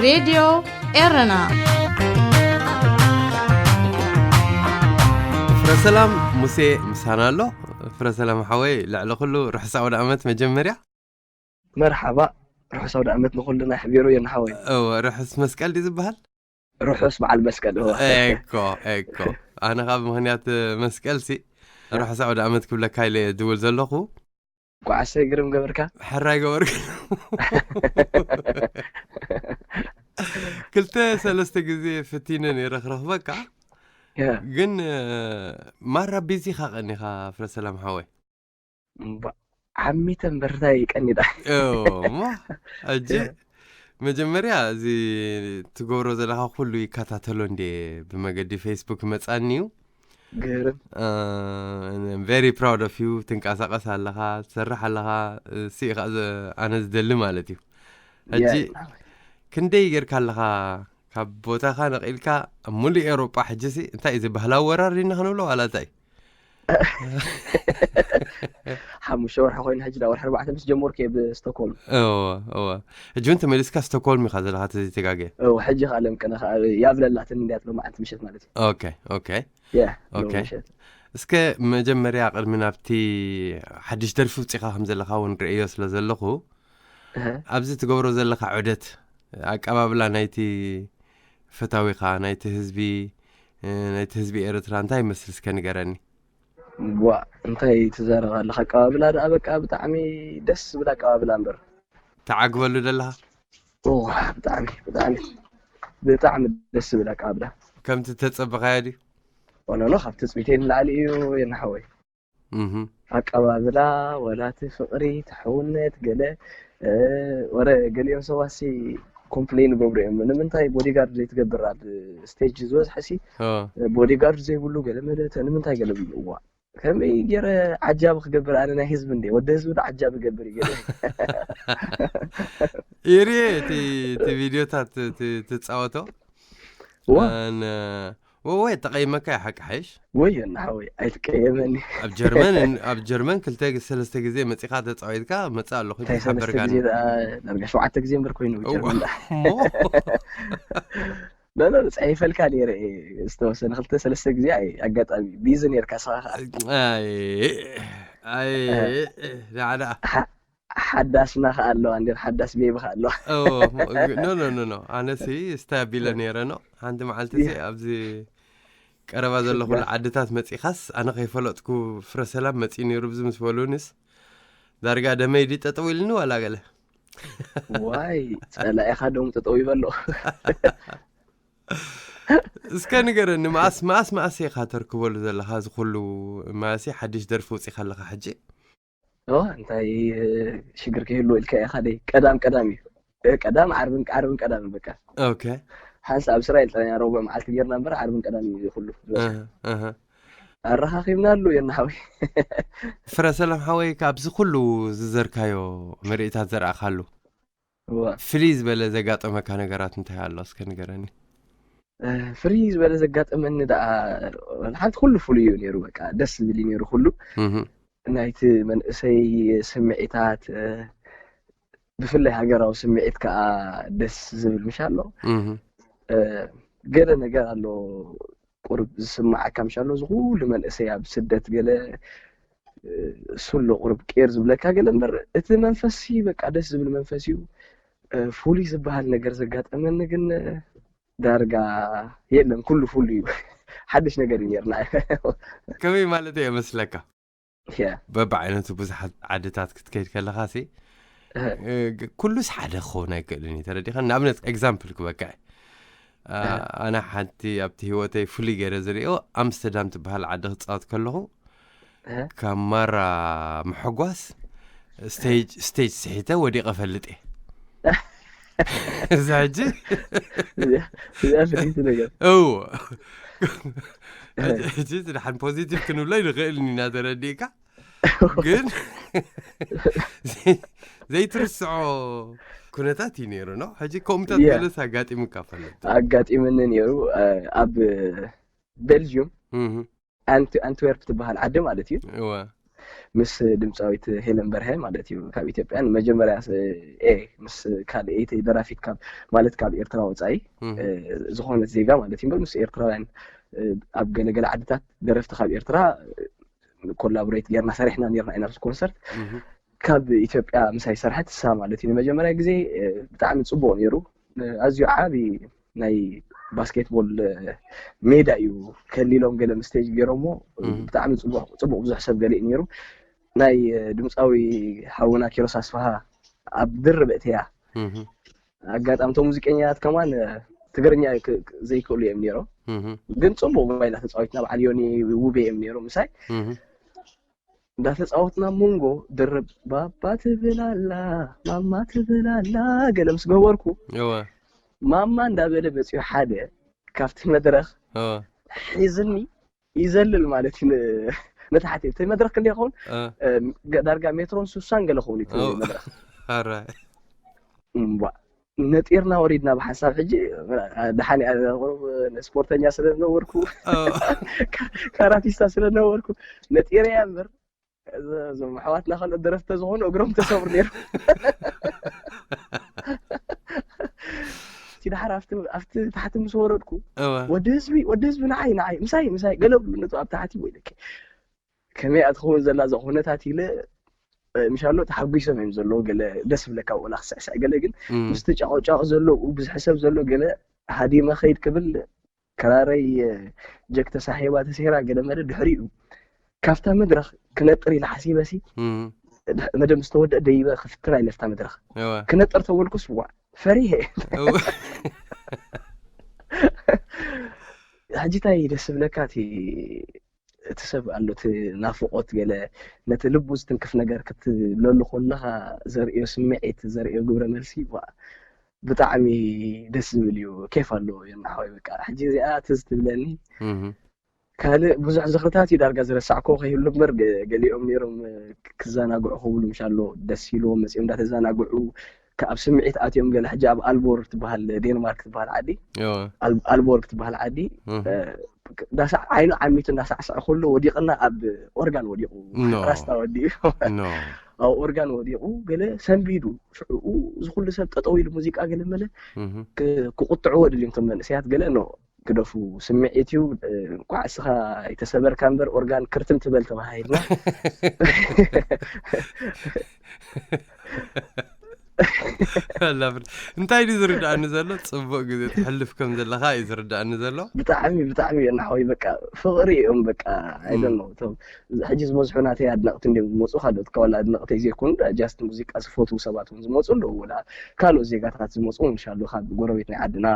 ሬድዮ ኤረና። ፍረ ሰላም ሙሴ ምሳና ኣሎ። ፍረ ሰላም ሓወይ፣ ልዕሊ ኩሉ ርሑስ ኣውደ ዓመት መጀመርያ። መርሓባ፣ ርሑስ ኣውደ ዓመት ንኹልና። ሕቢሩ የናሓወይ። እወ፣ ርሑስ መስቀል ድዩ ዝበሃል? ርሑስ በዓል መስቀል። እወ። ኤኮ ኤኮ፣ ኣነ ካብ ምኽንያት መስቀል ሲ ርሑስ ኣውደ ዓመት ክብለካ ኢለ እየ ዝድውል ዘለኹ። ጓዓሰ ግርም ገበርካ። ሕራይ ገበርካ። ክልተ ሰለስተ ግዜ ፍቲነ ነይረ ክረኽበካ። ያ። ግን ማራ ቢዚ ኢኻ ቀኒኻ ፍረ ሰላም ሓወይ። እምባ፣ ዓሚተ እምበር እንታይ ቀኒዳ። እሞ ሕጂ መጀመርያ እዚ ትገብሮ ዘለኻ ኩሉ ይከታተሎ እንዴ፣ ብመገዲ ፌስቡክ መጻኒ እዩ። ግርም። ቨሪ ፕራውድ ኦፍ ዩ። ትንቀሳቀስ ኣለኻ፣ ትሰርሕ ኣለኻ። እሲ ኢኻ ዘ- ኣነ ዝደሊ ማለት እዩ። ሕጂ ያ። ክንደይ ጌርካ ኣለኻ? ካብ ቦታኻ ነቒልካ ኣብ ሙሉእ ኤውሮጳ ሕጂ ሲ እንታይ እዩ፣ እዚ ባህላዊ ወራር ኢና ክንብሎ ዋላ እንታይ? ሓሙሽተ ወርሒ ኮይኑ ሕጂ፣ ዳ ወርሒ ኣርባዕተ ምስ ጀመርኩ እየ ብስቶክሆልም። እወ እወ። ሕጂ እውን ተመሊስካ ስቶክሆልም ኢኻ ዘለኻ ተዘይተጋገ። እወ፣ ሕጂ ከዓ ለምቀና ከዓ ያብለላትን እንዲያት ሎማዓንቲ ምሸት ማለት እዩ። ኦኬ ኦኬ ያ፣ ኦኬ። ሎሚ ምሸት። እስከ መጀመርያ ቅድሚ ናብቲ ሓድሽ ደርፊ ውፂኻ ከም ዘለኻ እውን ርእዮ ስለ ዘለኹ እህ። ኣብዚ ትገብሮ ዘለኻ ዑደት፣ ኣቀባብላ ናይቲ ፈታዊኻ ናይቲ ህዝቢ ናይቲ ህዝቢ ኤርትራ እንታይ ይመስል እስከ ንገረኒ። ዋ፣ እንታይ ትዛረብ ኣለኻ? ኣቀባብላ ደኣ በቃ ብጣዕሚ ደስ ዝብል ኣቀባብላ እምበር። ተዓግበሉ ደለኻ? ዋ፣ ብጣዕሚ ብጣዕሚ ብጣዕሚ ደስ ዝብል ኣቀባብላ። ከምቲ ተጸበኻዮ ድዩ? ወለሎ ካብ ትጽቢተይ ንላዕሊ እዩ የናሓወይ። እህ ኣቀባብላ፣ ወላ እቲ ፍቕሪ፣ እቲ ሕውነት፣ ገለ እ፣ ወረ ገሊኦም ሰባትሲ ኮምፕሌን ይገብሩ እዮም። ንምንታይ ቦዲጋርድ ዘይትገብር ኣብ ስቴጅ ዝበዝሐ ሲ ኦ ቦዲጋርድ ዘይብሉ ገለ መለ ተ- ንምንታይ ገለ ብሉ እዋ ከመይ ገይረ ዓጃቢ ክገብር? ኣነ ናይ ህዝቢ እንደ ወዲ ህዝቢ ዶ ዓጃቢ ገብር እዩ ገለ ኢሪ እቲ እቲ ቪድዮታት እቲ ትጻወቶ ዋ ን ወወይ ተቐይመካ ይሓቂ ሓይሽ ወይ ናሓወይ ኣይትቀየመኒ። ኣብ ጀርመን ኣብ ጀርመን ክልተ ሰለስተ ግዜ መጺኻ ተጻዊትካ መጻ ኣለኹ እንታይ ሰለስተ ይሓበርካ ግዜ ደኣ ዳርጋ ሸውዓተ ግዜ እምበር ኮይኑ እዋ፣ ጀርመን ደኣ እሞ ኖ ኖ ጸሒፈልካ ነይረ እየ ዝተወሰነ ክልተ ሰለስተ ግዜ። ኣይ ኣጋጣሚ ቢዚ ነርካ ስኻ ከዓ ኣይ ኣይ ዳዕዳ ሓዳስና ከዓ ኣለዋ እንዴ ሓዳስ ቤቢ ከዓ ኣለዋ። ኖ ኖ ኖ ኖ ኣነሲ ስታይ ኣቢለ ነይረ ኖ ሓንቲ መዓልቲ ሲ ኣብዚ ቀረባ ዘለኹሉ ዓድታት መፂኻስ ኣነ ከይፈለጥኩ ፍረ ሰላም መፂኡ ነይሩ ብዚ ምስ በሉንስ ዳርጋ ደመይ ድዩ ጠጠው ኢልኒ ዋላ ገለ ዋይ ጸላኢኻ ደም ጠጠው ይበሎ። እስከ ንገረኒ መኣስ መኣስ መኣስ ኢኻ ተርክበሉ ዘለኻ እዚ ኩሉ መኣሲ ሓድሽ ደርፊ ውፂኻ ኣለኻ ሕጂ ኦ እንታይ ሽግር ከይህልዎ ኢልካ ኢኻ ደይ ቀዳም ቀዳም እዩ። እ፣ ቀዳም ዓርብን ዓርብን ቀዳምን በቃ ኦኬ ሓንስ ኣብ እስራኤል ጥራይ ኢና ረቡዕ መዓልቲ ጌርና እምበር ዓርብን ቀዳምን እዩ ኩሉ ዝበዝሕ። እህ፣ እህ። ኣረኻኺብናሉ የናሓወይ። ፍረ ሰላም ሓወይ ካብዚ ኩሉ ዝዘርካዮ ምርኢታት ዘርኣኻሉ እዋ ፍልይ ዝበለ ዘጋጠመካ ነገራት እንታይ ኣሎ እስከ ንገረኒ። እ፣ ፍልይ ዝበለ ዘጋጠመኒ ደኣ ሓንቲ ኩሉ ፍሉይ እዩ ነይሩ። በቃ ደስ ዝብል እዩ ነይሩ ኩሉ እህ፣ ናይቲ መንእሰይ ስምዒታት እ፣ ብፍላይ ሃገራዊ ስምዒት ከዓ ደስ ዝብል ምሽ ኣሎ። እህ፣ እ፣ ገለ ነገር ኣሎ ቁርብ ዝስማዓካ ምሽ ኣሎ እዚ ኩሉ መንእሰይ ኣብ ስደት ገለ እ፣ እሱ ኣሎ ቁርብ ቄር ዝብለካ ገለ እምበር እቲ መንፈስ ሲ በቃ ደስ ዝብል መንፈስ እዩ። እ፣ ፍሉይ ዝበሃል ነገር ዘጋጠመኒ ግን እ፣ ዳርጋ የለን ኩሉ ፍሉይ እዩ። ሓድሽ ነገር እዩ ነርና። ከመይ ማለት እየ መስለካ ያ በብዓይነቱ ብዙሓት ዓድታት ክትከይድ ከለኻ ሲ እህ፣ እ፣ ግ- ኩሉስ ሓደ ክኸውን ኣይክእልን እዩ ተረዲኻ ንኣብነት ኤግዛምፕል ክበካ እየ። እ፣ ኣነ ሓንቲ ኣብቲ ህይወተይ ፍሉይ ገይረ ዝሪኦ ኣምስተርዳም ትበሃል ዓዲ ክፃወት ከለኹ እህ። ካብ ማራ ምሕጓስ ስቴጅ ስቴጅ ስሒተ ወዲቐ ፈልጥ እየ። እዚ ሕጂ እዚኣ ፍልይቲ ነገር እው ሕጂ ሕጂ እቲ ደሓን ፖዚቲቭ ክንብሎ ይንኽእል ኢና ተረዲእካ ግን ዘይትርስዖ ኩነታት እዩ ነይሩ ነው ሕጂ ከምኡታት Yeah. ገለስ ኣጋጢሙካ ፈለጥ ኣጋጢምኒ ነይሩ። እ፣ ኣብ ቤልጅዩም ኣንቲ- ኣንትዌርፕ ትበሃል ዓዲ ማለት እዩ። እወ ምስ ድምፃዊት ሄለን በርሀ ማለት እዩ። ካብ ኢትዮጵያ ንመጀመርያ ስ- ኤ ምስ ካልኣይቲ ደራፊት ካብ ማለት ካብ ኤርትራ ወፃኢ እህ፣ እ፣ ዝኾነት ዜጋ ማለት እዩ እምበር ምስ ኤርትራውያን እ፣ ኣብ ገለገለ ዓድታት ደረፍቲ ካብ ኤርትራ ኮላቦሬት ጌርና ሰሪሕና ኔርና ኢና ኮንሰርት እህ፣ ካብ ኢትዮጵያ ምሳይ ዝሰርሐት እሳ ማለት እዩ። ንመጀመርያ ግዜ እ፣ ብጣዕሚ ፅቡቅ ነይሩ። እ፣ ኣዝዩ ዓቢ ናይ ባስኬትቦል እ፣ ሜዳ እዩ ከሊሎም ገለ ምስቴጅ ገይሮሞ እህ፣ ብጣዕሚ ፅቡቅ ፅቡቅ ብዙሕ ሰብ ገለ እዩ ነይሩ። ናይ እ፣ ድምፃዊ ሓውና ኪሮስ ኣስፍሃ ኣብ ድርብ እትያ እህ፣ ኣጋጣሚ እቶም ሙዚቀኛታት ከማን እ፣ ትግርኛ ክ- ክ- ዘይክእሉ እዮም ነይሮም። እህ፣ ግን ፅቡቅ ባይላ ተፃዊትና በዓል ዮኒ ውቤ እዮም ነይሮም ምሳይ እህ፣ እንዳተፃወትና ሞንጎ ድርብ ባባ ትብል ኣላ ማማ ትብል ኣላ ገለ ምስ ገበርኩ እወ፣ ማማ እንዳበለ መፅዩ ሓደ ካብቲ መድረክ እወ፣ ሒዝኒ ይዘልል ማለት እዩ ን- ንታሕቲ እቲ መድረክ ክንደይ ይኸውን እ፣ እ፣ ገ- ዳርጋ ሜትሮን ሱሳን ገለ ኸውን እቲ እወ፣ መድረክ ኣራይ፣ እምቧ ነጢርና ወሪድና ብሓንሳብ ሕጂ ደሓን እያ ቁሩብ ስፖርተኛ ስለ ዝነበርኩ እወ፣ ካራቲስታ ስለ ዝነበርኩ ነጢረ እያ እምበር እዞም ኣሕዋትና ካልኦት ደረፍቲ ዝኾኑ እግሮም ተሰብሩ ነይሩ እቲ ድሓር ኣብቲ ኣብቲ ታሕቲ ምስ ወረድኩ እወ፣ ወዲ ህዝቢ ወዲ ህዝቢ ንዓይ ንዓይ ምሳይ ምሳይ ገለ ብሉ ነቱ ኣብ ታሕቲ ወይለኪ ከመይ እያ ትኸውን ዘላ እዛ ኩነታት ኢለ እ፣ ምሻሎ ተሓጒሶም እዮም ዘለዉ ገለ ደስ ብለካ ወላ ክስዕስዕ ገለ ግን እም፣ ምስቲ ጫቆጫቆ ዘለዉ ብዙሕ ሰብ ዘሎ ገለ ሃዲመ ኸይድ ክብል ክራረይ እ፣ ጀክ ተሳሒባ ተሰይራ ገለ መለ ድሕሪኡ ካብታ መድረኽ ክነጥር ኢለ ሓሲበሲ እም፣ ድሕ- መደብ ምስ ተወደአ ደይበ ክፍትና ኢለ ፍታ መድረኽ እወ፣ ክነጥር ተበልኩስ ዋዕ ፈሪሄ እወ፣ ሕጂ እንታይ ደስ ዝብለካ እቲ እቲ ሰብ ኣሎ እቲ ናፍቆት ገለ ነቲ ልቡ ዝትንክፍ ነገር ክትብለሉ ከለካ ዘርእዮ ስምዒት ዘርእዮ ግብረ መልሲ ዋ ብጣዕሚ ደስ ዝብል እዩ ኬፍ ኣለዎ የናሓወይ በቃ ሕጂ እዚኣ ትዝ ትብለኒ እህ፣ ካልእ ብዙሕ ዝኽርታት እዩ ዳርጋ ዝረሳዕኮ ከይህሉ እምበር ገ- ገሊኦም ነይሮም እ፣ ክዘናግዑ ክብሉ ምሻሎ ደስ ኢልዎም መፅኦም እንዳተዘናግዑ ካብ ስምዒት ኣትዮም ገለ ሕጂ ኣብ ኣልቦር ትበሃል ዴንማርክ ትበሃል ዓዲ እወ፣ ኣል- ኣልቦር ትበሃል ዓዲ እህ፣ እ፣ ዳሳ ዓይኑ ዓሚቱ እንዳሳዕስዐ ከሎ ወዲቕና ኣብ ኦርጋን ወዲቑ ኖ፣ ራስታ ወዲኡ ኖ፣ ኣብ ኦርጋን ወዲቑ ገለ ሰንቢዱ ሽዑኡ እዚ ኩሉ ሰብ ጠጠው ኢሉ ሙዚቃ ገለ መለ እህ፣ ክ- ክቁጥዕዎ ድልዮም ቶም መንእሰያት ገለ ኖ ግደፉ ስምዒት እዩ እ፣ እንኳዕ እስኻ ኣይተሰበርካ እምበር ኦርጋን ክርትም ትበል ተባሂልና ኣላ ፍር-፣ እንታይ ድዩ ዝርዳእኒ ዘሎ? ጽቡቕ ግዜ ትሕልፍ ከም ዘለኻ እዩ ዝርዳእኒ ዘሎ። ብጣዕሚ ብጣዕሚ እዮም ናሓወይ በቃ ፍቕሪ እዮም በቃ እም፣ ኣይደኖ እቶም ሕጂ ዝበዝሑ ናተይ ኣድነቕቲ እንዲዮም ዝመፁ ካልኦት ከዋላ ኣድነቕተይ ዘይኮኑ ጃስት ሙዚቃ ዝፈትዉ ሰባት እውን ዝመፁ ኣለዉ ወላ ካልኦት ዜጋታት ዝመፁ እንሻሉ ካብ ጎረቤት ናይ ዓድና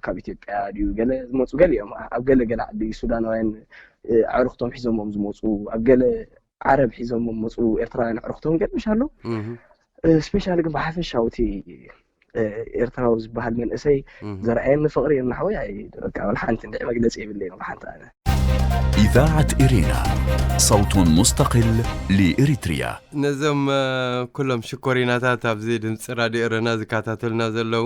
ካብ ኢትዮጵያ ድዩ ገለ ዝመፁ ገለ እዮም ኣብ ገለ ገለ ዓዲ ሱዳናውያን እ፣ ኣዕሩኽቶም ሒዞሞም ዝመፁ ኣብ ገለ ዓረብ ሒዞሞም መፁ ኤርትራውያን ኣዕሩኽቶም ገለ ምሻሉ እህ፣ ስፔሻሊ ግን ብሓፈሻዊ እቲ እ፣ ኤርትራዊ ዝበሃል መንእሰይ እህ። ዘርኣየኒ ፍቕሪ የናሕወይ ኣይ በቃ ወላ ሓንቲ እንድዒ መግለፂ የብለይ ወላ ሓንቲ ኣነ إذاعة إرينا، صوت مستقل لإريتريا. ነዞም እ፣ ኩሎም ሽኮሪናታት ኣብዚ ድምፂ ራድዮ ኤረና ዝከታተሉና ዘለዉ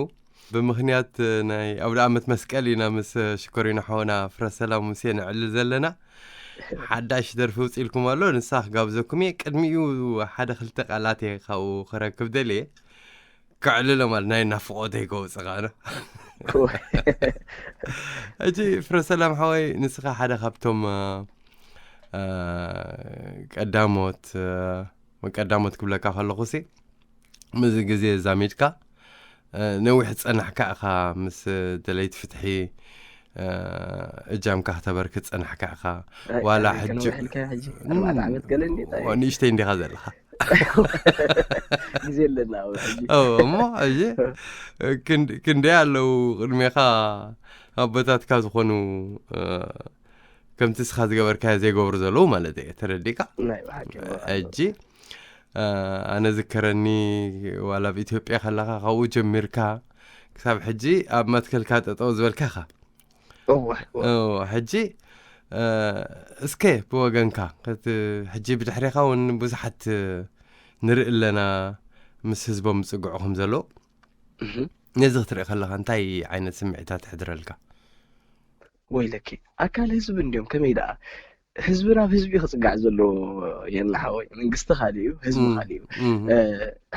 ብምኽንያት እ፣ ናይ ኣውደ ዓመት መስቀል ኢና ምስ እ፣ ሽኮሪና ሓወና ፍረ ሰላም ሙሴ ነዕልል ዘለና። ሓዳሽ ደርፊ ውፅኢልኩም ኣሎ፣ ንሳ ክጋብዘኩም እየ። ቅድሚኡ ሓደ ክልተ ቃላት እየ ካብኡ ክረክብ ደልየ። ከዕልሎ ማለት ናይ ናፍቆተይ ከውፅእ ከኣነ። ሕጂ ፍረ ሰላም ሓወይ፣ ንስኻ ሓደ ካብቶም እ፣ እ፣ ቀዳሞት እ፣ ቀዳሞት ክብለካ ከለኹ ሲ፣ ምስዚ ግዜ ዛሚድካ እ፣ ነዊሕ ዝጸናሕካ ኢኻ፣ ምስ ደለይቲ ፍትሒ እ፣ እጃምካ ክተበርክ ዝጸናሕካ ኢኻ። ዋላ ሕጂ ከነውሕልካ ሕጂ ኣርባዕተ ዓመት ገለ እንዲ እንታይ ዋ፣ ንእሽተይ እንዲኻ ዘለኻ። ግዜ ኣለና ኣብ ሕጂ ኦ፣ እሞ ሕጂ ክንድ- ክንደይ ኣለዉ ቅድሜኻ ኣቦታትካ ዝኾኑ እ፣ ከምቲ እስኻ ዝገበርካዮ ዘይገብሩ ዘለዉ ማለት እየ። ተረዲእካ? ናይ ብሓቂ ሕጂ እ፣ ኣነ ዝከረኒ ዋላ ኣብ ኢትዮጵያ ከለኻ ካብኡ ጀሚርካ ክሳብ ሕጂ ኣብ መትከልካ ጠጠው ዝበልካ ኢኻ። እወ እወ። እዎ፣ ሕጂ እ፣ እስከ ብወገንካ ከት- ሕጂ ብድሕሬኻ እውን ብዙሓት እ፣ ንርኢ ኣለና ምስ ህዝቦም ዝፅግዑ ከም ዘለዉ እህ። ነዚ ክትርኢ ከለኻ እንታይ ዓይነት ስምዒታት ትሕድረልካ? ወይለኪ ኣካል ህዝቢ እንዲዮም ከመይ ደኣ ህዝቢ ናብ ህዝቢ እዩ ክፅጋዕ ዘለዎ። የና ሓወይ፣ መንግስቲ ካልእ እዩ፣ ህዝቢ እም፣ ካልእ እዩ። እም፣ እ፣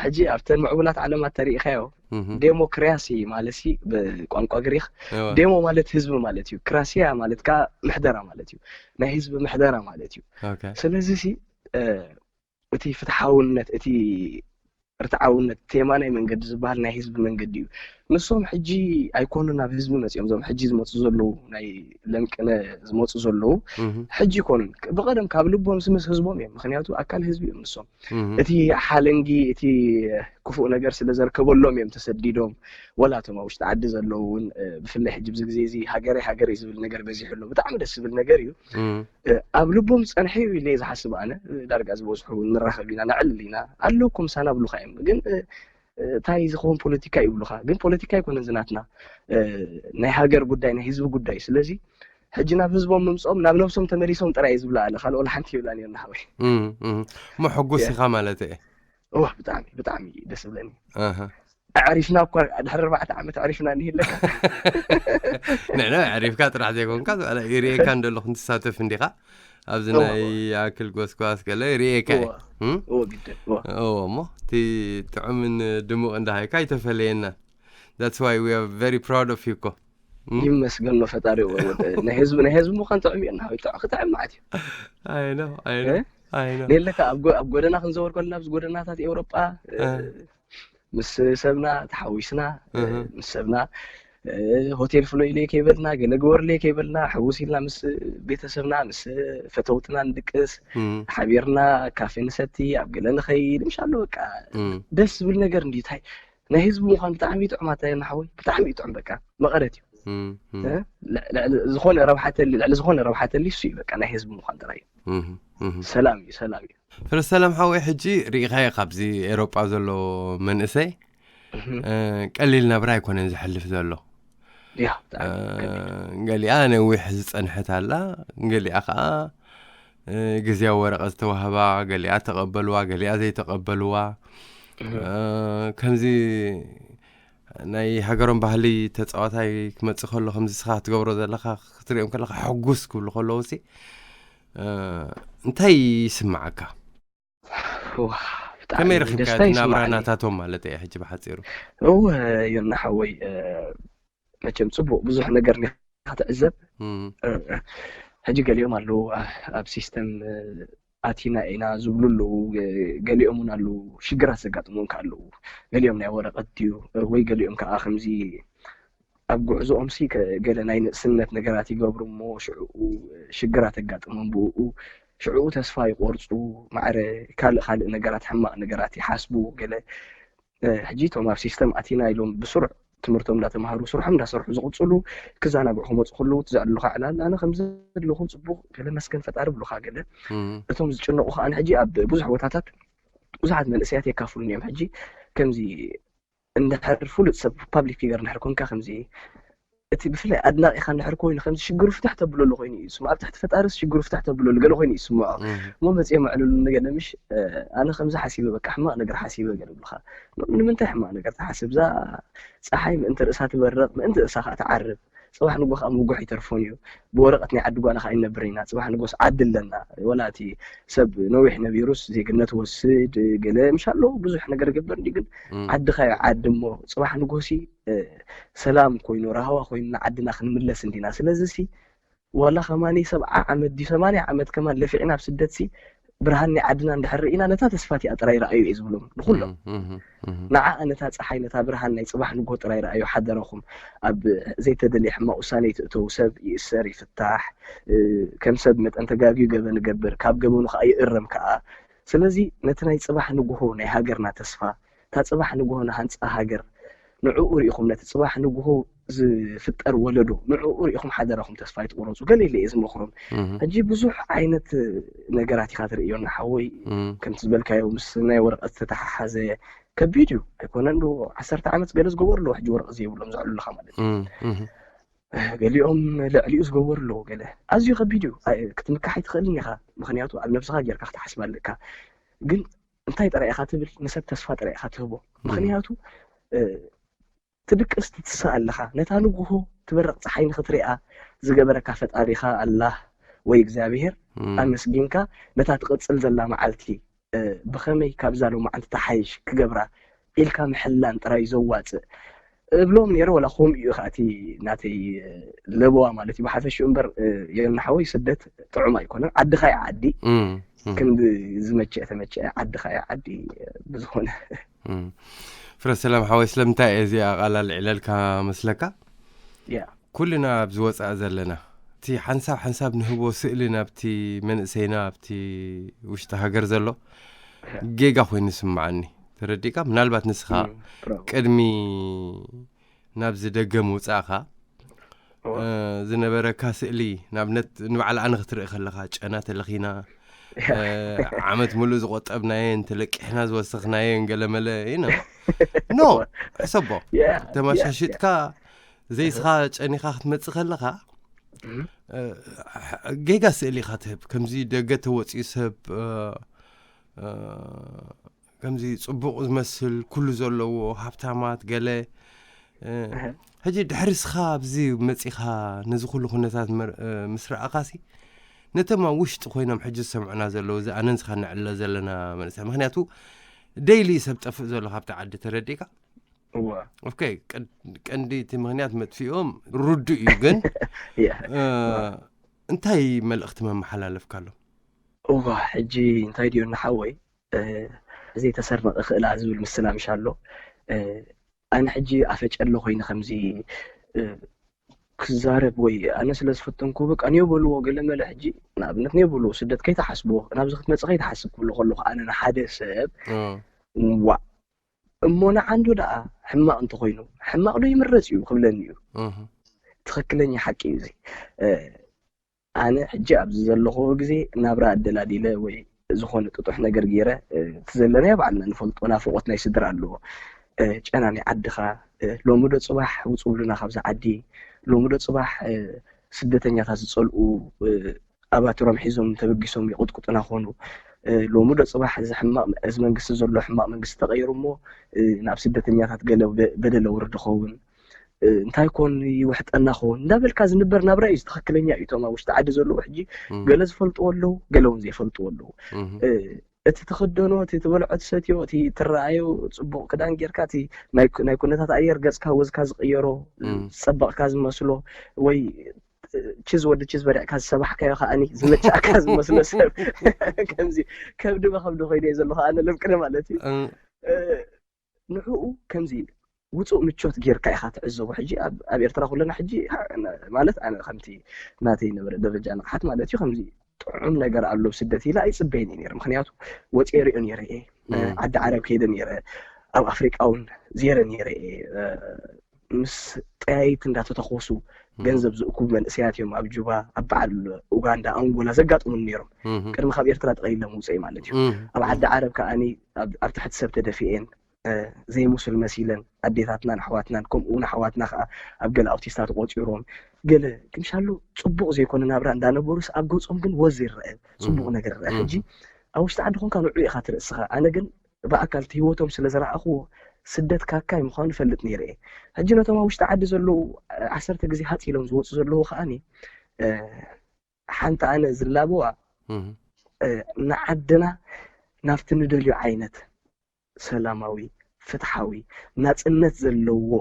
ሕጂ ኣብተን ምዕቡላት ዓለማት ተሪኢኻዮ፣ እም፣ ዴሞክራሲ ማለት ሲ ብቋንቋ ግሪክ እወ፣ ዴሞ ማለት ህዝቢ ማለት እዩ። ክራሲያ ማለት ከዓ ምሕደራ ማለት እዩ። ናይ ህዝቢ ምሕደራ ማለት እዩ። ኦኬ፣ ስለዚ ሲ እ፣ እቲ ፍትሓውነት፣ እቲ ርትዓውነት፣ ቴማ ናይ መንገዲ ዝበሃል ናይ ህዝቢ መንገዲ እዩ። ንሶም ሕጂ ኣይኮኑን ናብ ህዝቢ መፂኦም፣ እዞም ሕጂ ዝመፁ ዘለዉ፣ ናይ ለምቅነ ዝመፁ ዘለዉ እም፣ ሕጂ ይኮኑን። ብቐደም ካብ ልቦም ምስ ህዝቦም እዮም። ምክንያቱ ኣካል ህዝቢ እዮም ንሶም። እም፣ እቲ ሓለንጊ፣ እቲ ክፉእ ነገር ስለ ዘርከበሎም እዮም ተሰዲዶም። ወላ እቶም ኣብ ውሽጢ ዓዲ ዘለዉ እውን፣ እ፣ ብፍላይ ሕጂ ብዚ ግዜ እዚ ሃገረይ ሃገረይ ዝብል ነገር በዚሑ ኣሎ። ብጣዕሚ ደስ ዝብል ነገር እዩ። እም፣ እ፣ ኣብ ልቦም ዝፀንሐ እዩ ኢለ እየ ዝሓስብ ኣነ። እ፣ ዳርጋ ዝበዝሑ እውን ንራኸብ ኢና፣ ነዕልል ኢና፣ ኣለኩም ምሳና ብሉካ እዮም። ግን እ፣ እ፣ እንታይ ዝኸውን ፖለቲካ ይብሉካ። ግን ፖለቲካ ኣይኮነን ዝናትና፣ እ፣ ናይ ሃገር ጉዳይ፣ ናይ ህዝቢ ጉዳይ። ስለዚ ሕጂ ናብ ህዝቦም ምምፅኦም ናብ ነብሶም ተመሊሶም ጥራይ እዩ ዝብላ ኣለ። ካልኦ ሓንቲ ይብላን እዮም ንሓወይ። እም፣ እም። እሞ ሕጉስ የ ኢኻ ማለት እየ። እዋ ብጣዕሚ ብጣዕሚ ደስ ዝብለኒ። ኣሃ። ኣዕሪፍና እኳ ድሕሪ ኣርባዕተ ዓመት ኣዕሪፍና እንሂለካ። ንዕና ኣዕሪፍካ ጥራሕ ዘይኮንካ፣ ይርእየካ እንደለኹ እንትሳተፍ እንዲኻ ኣብዚ እዋ ናይ እዋ ኣክል ጎስጓስ ገለ ይርእየካ እየ። እዋ እም? እዎ ግድን እዋ እዎ፣ እሞ እቲ ጥዑምን ድሙቕ እንዳሃይካ ኣይተፈለየና። That's why we are very proud of you እኮ። እም? ይመስገን ነው ፈጣሪ። እዎ፣ እዎ፣ ናይ ህዝቢ ናይ ህዝቢ ምዃን ጥዑም እዩ። እና ጥዑ ክጥዕም ማለት እዩ። I know, I እ? know, I know። ኔለካ ኣብ ጎ- ኣብ ጎደና ክንዘወር ከለና ኣብዚ ጎደናታት ኤውሮጳ፣ እ፣ እ፣ ምስ ሰብና ተሓዊስና፣ እ፣ እህ፣ ምስ ሰብና፣ እ፣ ሆቴል ፍሎይለይ ከይበልና፣ ገለ ግበርለይ ከይበልና፣ ሕውስ ኢልና ምስ ቤተሰብና፣ ምስ ፈተውትና ንድቅስ፣ እም፣ ሓቢርና ካፌ ንሰቲ፣ ኣብ ገለ ንኸይድ፣ ምሻሎ በቃ እም፣ ደስ ዝብል ነገር እንዲ። እንታይ ናይ ህዝቢ ምዃን ብጣዕሚ እዩ ጥዑም፣ ኣታ የና ሓወይ፣ ብጣዕሚ እዩ ጥዑም። በቃ መቐረት እዩ። እም፣ እም። እ፣ ል- ልዕሊ ዝኾነ ረብሓ ተሊ፣ ልዕሊ ዝኾነ ረብሓ ተሊ እሱ እዩ በቃ ናይ ህዝቢ ምዃን ጥራይ እዩ። እም፣ እም። ሰላም እዩ፣ ሰላም እዩ። ፍረ ሰላም ሓወይ፣ ሕጂ ርኢኻዮ ካብዚ ኤሮጳ ዘሎ መንእሰይ፣ እህም። እ፣ ቀሊል ናብራ ኣይኮነን ዘሕልፍ ዘሎ። ያ እ፣ ብጣዕሚ ከቢድ። ገሊኣ ነዊሕ ዝጸንሐት ኣላ፣ ገሊኣ ኸኣ፣ እ፣ ግዜያዊ ወረቐት ዝተዋህባ፣ ገሊኣ ተቐበልዋ፣ ገሊኣ ዘይተቐበልዋ። እህም። እ፣ ከምዚ ናይ ሃገሮም ባህሊ ተጻዋታይ ክመጽእ ከሎ፣ ከምዚ ንስኻ ክትገብሮ ዘለኻ ክትሪኦም ከለኻ፣ ሕጉስ ክብሉ ከለዉ ሲ፣ እ፣ እንታይ ይስምዓካ? ዋ፣ ብጣዕሚ ከመይ ረኺብካ ደስታ እቲ ናብራ ይስምዓኒ። ናታቶም ማለት እየ ሕጂ ብሓጺሩ? እወ፣ ዮና ሓወይ፣ እ፣ መቸም ጽቡቕ ብዙሕ ነገር ኒኻ ትዕዘብ። እም፣ እ፣ እ፣ ሕጂ ገሊኦም ኣለዉ፣ ኣ-፣ ኣብ ሲስተም፣ እ፣ ኣቲና ኢና ዝብሉ ኣለዉ። ገ-፣ ገሊኦም እውን ኣለዉ፣ ሽግራት ዘጋጥሞም ከ ኣለዉ። ገሊኦም ናይ ወረቐት ድዩ፣ እ፣ ወይ ገሊኦም ከኣ ከምዚ ኣብ ጉዕዞኦም ሲ ከ-፣ ገለ ናይ ንእስነት ነገራት ይገብሩ እሞ ሽዕኡ ሽግራት የጋጥሞም፣ ብኡ ሽዕኡ ተስፋ ይቆርጹ፣ ማዕረ ካልእ ካልእ ነገራት፣ ሕማቕ ነገራት ይሓስቡ። ገለ፣ እ፣ ሕጂ እቶም ኣብ ሲስተም ኣቲና ኢሎም ብስሩዕ ትምህርቶም እንዳተማሃሩ፣ ስርሖም እንዳሰርሑ ዝቕጽሉ፣ ክዘናግዑ ክመጹ ከለዉ፣ እቲ ዘዕልሉኻ ዕላል፣ ኣነ ከምዚ ኣለኹ፣ ጽቡቕ፣ ገለ መስገን ፈጣሪ ብሉኻ፣ ገለ እም፣ እቶም ዝጭነቑ ከኣ ሕጂ ኣብ ብዙሕ ቦታታት ብዙሓት መንእሰያት የካፍሉኒ እዮም። ሕጂ ከምዚ እንድሕር ፍሉጥ ሰብ፣ ፓብሊክ ፊገር እንድሕር ኮንካ፣ ከምዚ እቲ ብፍላይ ኣድናቒኻ እንድሕር ኮይኑ፣ ከምዚ ሽግሩ ፍትሕ ተብለሉ ኮይኑ እዩ ዝስምዖ። ኣብ ትሕቲ ፈጣሪስ ሽግሩ ፍትሕ ተብለሉ ገለ ኮይኑ እዩ ዝስምዖ። እም፣ እሞ መጺኦም ኣዕልሉኒ ገለ፣ ምሽ፣ እ፣ ኣነ ከምዚ ሓሲበ፣ በቃ ሕማቕ ነገር ሓሲበ ገለ ይብሉኻ። ን-፣ ንምንታይ ሕማቕ ነገር ትሓስብ? እዛ ጸሓይ ምእንቲ ርእሳ ትበርቕ፣ ምእንቲ ርእሳ ከኣ ትዓርብ። ጽባሕ ንግሆ ከኣ ምጉሕ ኣይተርፎን እዩ። ብወረቐት ናይ ዓዲ ጓና ከኣ ኣይንነብርን ኢና። ጽባሕ ንግሆስ ዓዲ ኣለና። ወላ እቲ ሰብ ነዊሕ ነቢሩስ ዜግነት ወስድ፣ ገለ ምሻሎ ብዙሕ ነገር ገበር እንዲ፣ ግን እም፣ ዓድኻ እዩ ዓዲ እሞ፣ ጽባሕ ንግሆሲ፣ እ፣ ሰላም ኮይኑ፣ ራህዋ ኮይኑ ንዓድና ክንምለስ እንዲና። ስለዚሲ ዋላ ከማኒ ሰብዓ ዓመት ድዩ ሰማንያ ዓመት ከማን ለፊዕና ኣብ ስደትሲ፣ ብርሃን ናይ ዓድና እንድሕር ርኢና፣ ነታ ተስፋ እቲኣ ጥራይ ረኣዩ እየ ዝብሎም ንኹሎም። እም፣ እም፣ እም፣ ንዓኣ፣ ነታ ጸሓይ፣ ነታ ብርሃን ናይ ጽባሕ ንግሆ ጥራይ ረኣዩ ሓደረኹም። ኣብ ዘይተደልየ ሕማቕ ውሳነ ይትእተው፣ ሰብ ይእሰር፣ ይፍታሕ፣ እ፣ ከም ሰብ መጠን ተጋግዩ ገበን ይገብር፣ ካብ ገበኑ ከኣ ይእረም ከኣ። ስለዚ ነቲ ናይ ጽባሕ ንግሆ ናይ ሃገርና ተስፋ፣ እታ ጽባሕ ንግሆ ንሃንጻ ሃገር፣ ንዕኡ ርኢኹም፣ ነቲ ጽባሕ ንግሆ ዝፍጠር ወለዶ፣ ንዕኡ ርኢኹም ሓደራኹም ተስፋ ኣይትቑረጹ። ገለ ኢለ እየ ዝመኽሮም። እም፣ ሕጂ ብዙሕ ዓይነት ነገራት ኢኻ ትርእዮ፣ ሓወይ። እም፣ ከምቲ ዝበልካዮ ምስ ናይ ወረቐት ዝተተሓሓዘ ከቢድ እዩ። ኣይኮነን ዶ፣ ዓሰርተ ዓመት ገለ ዝገበሩ ኣለዉ፣ ሕጂ ወረቐት ዘይብሎም ዘዕልሉኻ ማለት እዩ። እም፣ እም፣ ገሊኦም ልዕሊኡ ዝገበሩ ኣለዉ። ገለ ኣዝዩ ከቢድ እዩ። ኣይ-፣ ክትምካሕ ኣይትኽእልን ኢኻ። ምኽንያቱ ኣብ ነብስኻ ጌርካ ክትሓስብ ኣለካ። ግን እንታይ ጥራይ ኢኻ ትብል? ንሰብ ተስፋ ጥራይ ኢኻ ትህቦ። እም፣ ምኽንያቱ፣ እ፣ ትድቅስ ትትስእ ኣለኻ። ነታ ንግሆ ትበርቕ ጸሓይ ንኽትሪኣ ዝገበረካ ፈጣሪኻ፣ ኣላህ፣ ወይ እግዚኣብሔር ኣመስጊንካ ነታ ትቕጽል ዘላ መዓልቲ ብኸመይ ካብዛ ሎማዓንቲ ተሓይሽ ክገብራ ኢልካ ምሕላን ጥራይ ዘዋፅእ እብሎም ነይረ። ወላ ከምኡ እዩ ከኣቲ ናተይ ለበዋ ማለት እዩ። ብሓፈሽኡ እምበር የናሓወይ ስደት ጥዑም ኣይኮነን። ዓድኻ እዩ ዓዲ ክንዲ ዝመቸ ተመቸ ዓድኻ እዩ ዓዲ ብዝኾነ ፍረ ሰላም ሓወይ ስለምንታይ እየ እዚኣ ቃላ ልዕለልካ መስለካ? ኩልና ኣብዚ ወፃኢ ዘለና እቲ ሓንሳብ ሓንሳብ ንህቦ ስእሊ ናብቲ መንእሰይና ኣብቲ ውሽጢ ሃገር ዘሎ ጌጋ ኮይኑ ይስምዓኒ። ተረዲእካ? ምናልባት ንስኻ ቅድሚ ናብዚ ደገ ምውፃእኻ ዝነበረካ ስእሊ ንኣብነት ንባዕላ ኣነ ክትርኢ ከለኻ ጨና ተለኺና ዓመት ሙሉእ ዝቆጠብናየን ተለቂሕና ዝወሰኽናየን ገለመለ ኖ ሕሰቦ ተማሻሽጥካ ዘይስኻ ጨኒኻ ክትመጽእ ከለኻ ጌጋ ስእሊ ኢኻ ትህብ። ከምዚ ደገ ተወጺኡ ሰብ ከምዚ ጽቡቕ ዝመስል ኩሉ ዘለዎ ሃብታማት ገለ ሕጂ ድሕሪ ስኻ ኣብዚ መጺኻ ነዚ ኩሉ ኩነታት ምስ ረኣኻሲ ነቶም ኣብ ውሽጢ ኮይኖም ሕጂ ዝሰምዑና ዘለዉ እዚ ኣነን ስኻ ንዕሎ ዘለና መንእሰያት ምክንያቱ ደይሊ ሰብ ጠፍእ ዘሎ ካብቲ ዓዲ ተረዲእካ እወ ኦኬ ቀንዲ እቲ ምክንያት መጥፊኦም ርዱእ እዩ ግን እንታይ መልእክቲ መመሓላለፍካሎም እዋ ሕጂ እንታይ ድዮ እናሓወይ ዘይተሰርመቐ ክእላ ዝብል ምስላ ምሽ ኣሎ ኣነ ሕጂ ኣፈጨሎ ኮይነ ከምዚ ክዛረብ ወይ ኣነ ስለ ዝፈተንኩ በቃ ንዮ በልዎ ገለ መለ ሕጂ ንኣብነት ንዮ በልዎ ስደት ከይተሓስብዎ ናብዚ ክትመፅእ ከይተሓስብ ክብሎ ከለኹ ኣነ ንሓደ ሰብ ዋእ እሞ ንዓንዶ ደኣ ሕማቕ እንተኾይኑ ሕማቕ ዶ ይምረፅ እዩ ክብለኒ እዩ ትኽክለኛ ሓቂ እዩ እዚ ኣነ ሕጂ ኣብዚ ዘለኹ ግዜ ናብራ ኣደላዲለ ወይ ዝኾነ ጥጡሕ ነገር ገይረ እቲ ዘለናዮ ባዕልና ንፈልጦ ናፍቆት ናይ ስድራ ኣለዎ ጨና ናይ ዓድኻ ሎሚ ዶ ፅባሕ ውፁ ብሉና ካብዚ ዓዲ ሎሚ ዶ ፅባሕ ስደተኛታት ዝፀልኡ ኣባትሮም ሒዞም ተበጊሶም ይቕጥቁጡና ኾኑ ሎሚ ዶ ፅባሕ እዚ ሕማቕ እዚ መንግስቲ ዘሎ ሕማቕ መንግስቲ ተቐይሩ እሞ ናብ ስደተኛታት ገለ በደለ ውርድ ኸውን እንታይ ኮን ይውሕጠና ኸውን እንዳበልካ ዝንበር ናብራ እዩ ትኽክለኛ እዩ እቶም ኣብ ውሽጢ ዓዲ ዘለዉ ሕጂ ገለ ዝፈልጥዎ ኣለዉ ገለ እውን ዘይፈልጥዎ ኣለዉ እቲ ትኽደኖ እቲ ትበልዖ ትሰትዮ እቲ ትረኣዮ ፅቡቕ ክዳን ጌርካ እቲ ናይ ኩነታት ኣየር ገፅካ ወዝካ ዝቕየሮ ዝፀበቕካ ዝመስሎ ወይ ችዝ ወዲ ችዝ በሊዕካ ዝሰባሕካዮ ከዓኒ ዝመጫእካ ዝመስሎ ሰብ ከምዚ ከብዲ በከብዲ ኮይነ እየ ዘለኹ ኣነ ለምቅደ ማለት እዩ ንዕኡ ከምዚ ውፁእ ምቾት ጌርካ ኢኻ ትዕዘቦ ሕጂ ኣብ ኤርትራ ኩለና ሕጂ ማለት ኣነ ከምቲ ናተይ ነበረ ደረጃ ንቕሓት ማለት እዩ ከምዚ ጥዑም ነገር ኣሎ ስደት ኢለ ኣይፅበይን እዩ ነይረ ምክንያቱ ወፂአ ሪኦ ነይረ እየ ዓዲ ዓረብ ከይደ ነይረ ኣብ ኣፍሪቃ እውን ዜረ ነይረ እየ ምስ ጠያይት እንዳተተኮሱ ገንዘብ ዝእኩቡ መንእሰያት እዮም ኣብ ጁባ ኣብ በዓል ኡጋንዳ ኣንጎላ ዘጋጥሙን ነይሮም ቅድሚ ካብ ኤርትራ ጠቐይለ ምውፀኢ ማለት እዩ ኣብ ዓዲ ዓረብ ከዓኒ ኣብ ትሕቲ ሰብ ተደፊኤን ዘይሙስል መሲለን ኣዴታትናን ኣሕዋትናን ከምኡ እውን ኣሕዋትና ከዓ ኣብ ገለ ኣውቲስታ ተቆፂሮም ገለ ክምሻሉ ፅቡቅ ዘይኮነ ናብራ እንዳነበሩስ ኣብ ገፆም ግን ወዝ ይረአ ፅቡቅ ነገር ይረአ ሕጂ ኣብ ውሽጢ ዓዲ ኮንካ ንዑ ኢካ ትርእስኻ ኣነ ግን ብኣካል እቲ ህይወቶም ስለ ዝረኣኽዎ ስደት ካካይ ምዃኑ እፈልጥ ነይረ እየ። ሕጂ ነቶም ኣብ ውሽጢ ዓዲ ዘለዉ ዓሰርተ ግዜ ሃፅ ኢሎም ዝወፁ ዘለዉ ከዓኒ ሓንቲ ኣነ ዝላበዋ ንዓድና ናብቲ ንደልዮ ዓይነት ሰላማዊ፣ ፍትሓዊ፣ ናፅነት ዘለዎ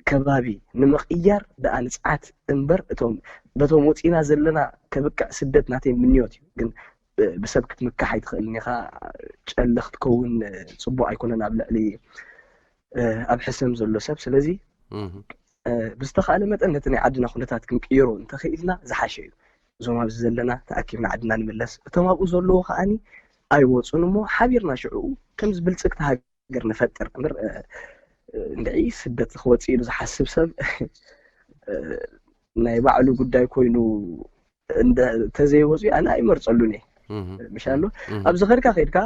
ከባቢ ንምቕያር ደኣ ንፅዓት እምበር እቶም በቶም ወፂና ዘለና ከብቅዕ ስደት ናተይ ምንዮት እዩ ግን ብሰብ ክትምካሕ ኣይትኽእልን ኢኻ ጨለ ክትከውን ፅቡቅ ኣይኮነን ኣብ ልዕሊ ኣብ ሕሰም ዘሎ ሰብ ስለዚ ብዝተኻእለ መጠን ነቲ ናይ ዓድና ኩነታት ክንቅይሮ እንተኽኢልና ዝሓሸ እዩ እዞም ኣብዚ ዘለና ተኣኪብና ዓድና ንምለስ እቶም ኣብኡ ዘለዉ ከዓኒ ኣይወፁን እሞ ሓቢርና ሽዕኡ ከምዚ ብልፅግቲ ሃገር ንፈጥር እምበር እንድዒ ስደት ክወፅእ ኢሉ ዝሓስብ ሰብ ናይ ባዕሉ ጉዳይ ኮይኑ ተዘይወፅኡ ኣነ ኣይመርፀሉን እየ ምሻ ኣሎ ኣብዚ ኸድካ ከድካ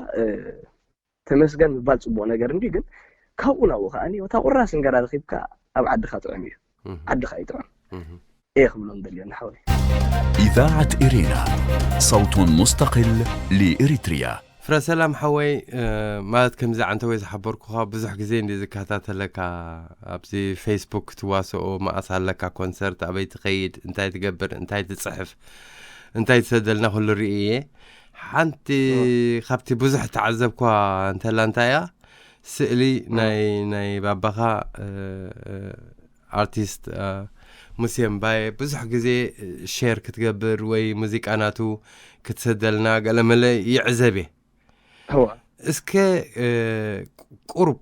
ተመስገን ምባል ፅቡቅ ነገር እንዲ ግን ካብኡ ናብኡ ከዓ እታ ቁራስ እንገራ ረኪብካ ኣብ ዓድካ ጥዕም እዩ ዓድካ ይጥዕም እየ ክብሎም ደልዮ ንሓወይ إذاعة إرينا صوت مستقل لإريتريا ፍረ ሰላም ሓወይ ማለት ከምዚ ዓንተ ወይ ዝሓበርኩኻ ብዙሕ ግዜ እንዲ ዝከታተለካ ኣብዚ ፌስቡክ ትዋስኦ መኣስ ኣለካ ኮንሰርት ኣበይ ትኸይድ እንታይ ትገብር እንታይ ትፅሕፍ እንታይ ትሰደልና ኩሉ ርኢ እየ። ሓንቲ ካብቲ ብዙሕ ተዓዘብኳ እንተላ እንታይ እያ፣ ስእሊ ናይ ናይ ባባኻ ኣርቲስት ሙሴ እምባየ ብዙሕ ግዜ ሼር ክትገብር ወይ ሙዚቃ ናቱ ክትሰደልና ገለመለ ይዕዘብ እየ። እስከ ቁሩብ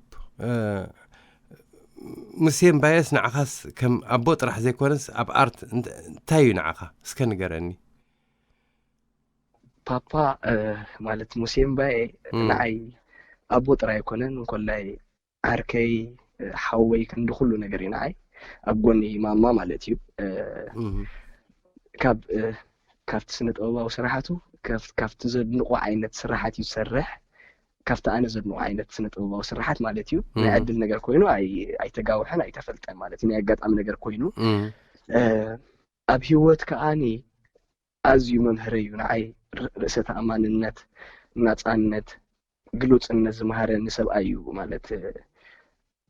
ሙሴ እምባየስ ንዓኻስ ከም ኣቦ ጥራሕ ዘይኮነስ ኣብ ኣርት እንታይ እዩ ንዓኻ እስከ ንገረኒ። ፓፓ ማለት ሙሴ እምባየ ንዓይ ኣቦ ጥራይ ኣይኮነን፣ እንኮላይ ዓርከይ፣ ሓወይ፣ ክንዲ ኩሉ ነገር እዩ ንዓይ። ኣብ ጎኒ ማማ ማለት እዩ። ካብ ካብቲ ስነ ጥበባዊ ስራሓቱ ካብቲ ዘድንቆ ዓይነት ስራሓት እዩ ዝሰርሕ። ካብቲ ኣነ ዘድንቆ ዓይነት ስነ ጥበባዊ ስራሓት ማለት እዩ። ናይ ዕድል ነገር ኮይኑ ኣይተጋውሐን ኣይተፈልጠን ማለት እዩ። ናይ ኣጋጣሚ ነገር ኮይኑ ኣብ ሂወት ከዓኒ ኣዝዩ መምህረይ እዩ ንዓይ። ርእሰ ተኣማንነት፣ ናጻነት፣ ግሉጽነት ዝመሃረኒ ሰብኣይ እዩ። ማለት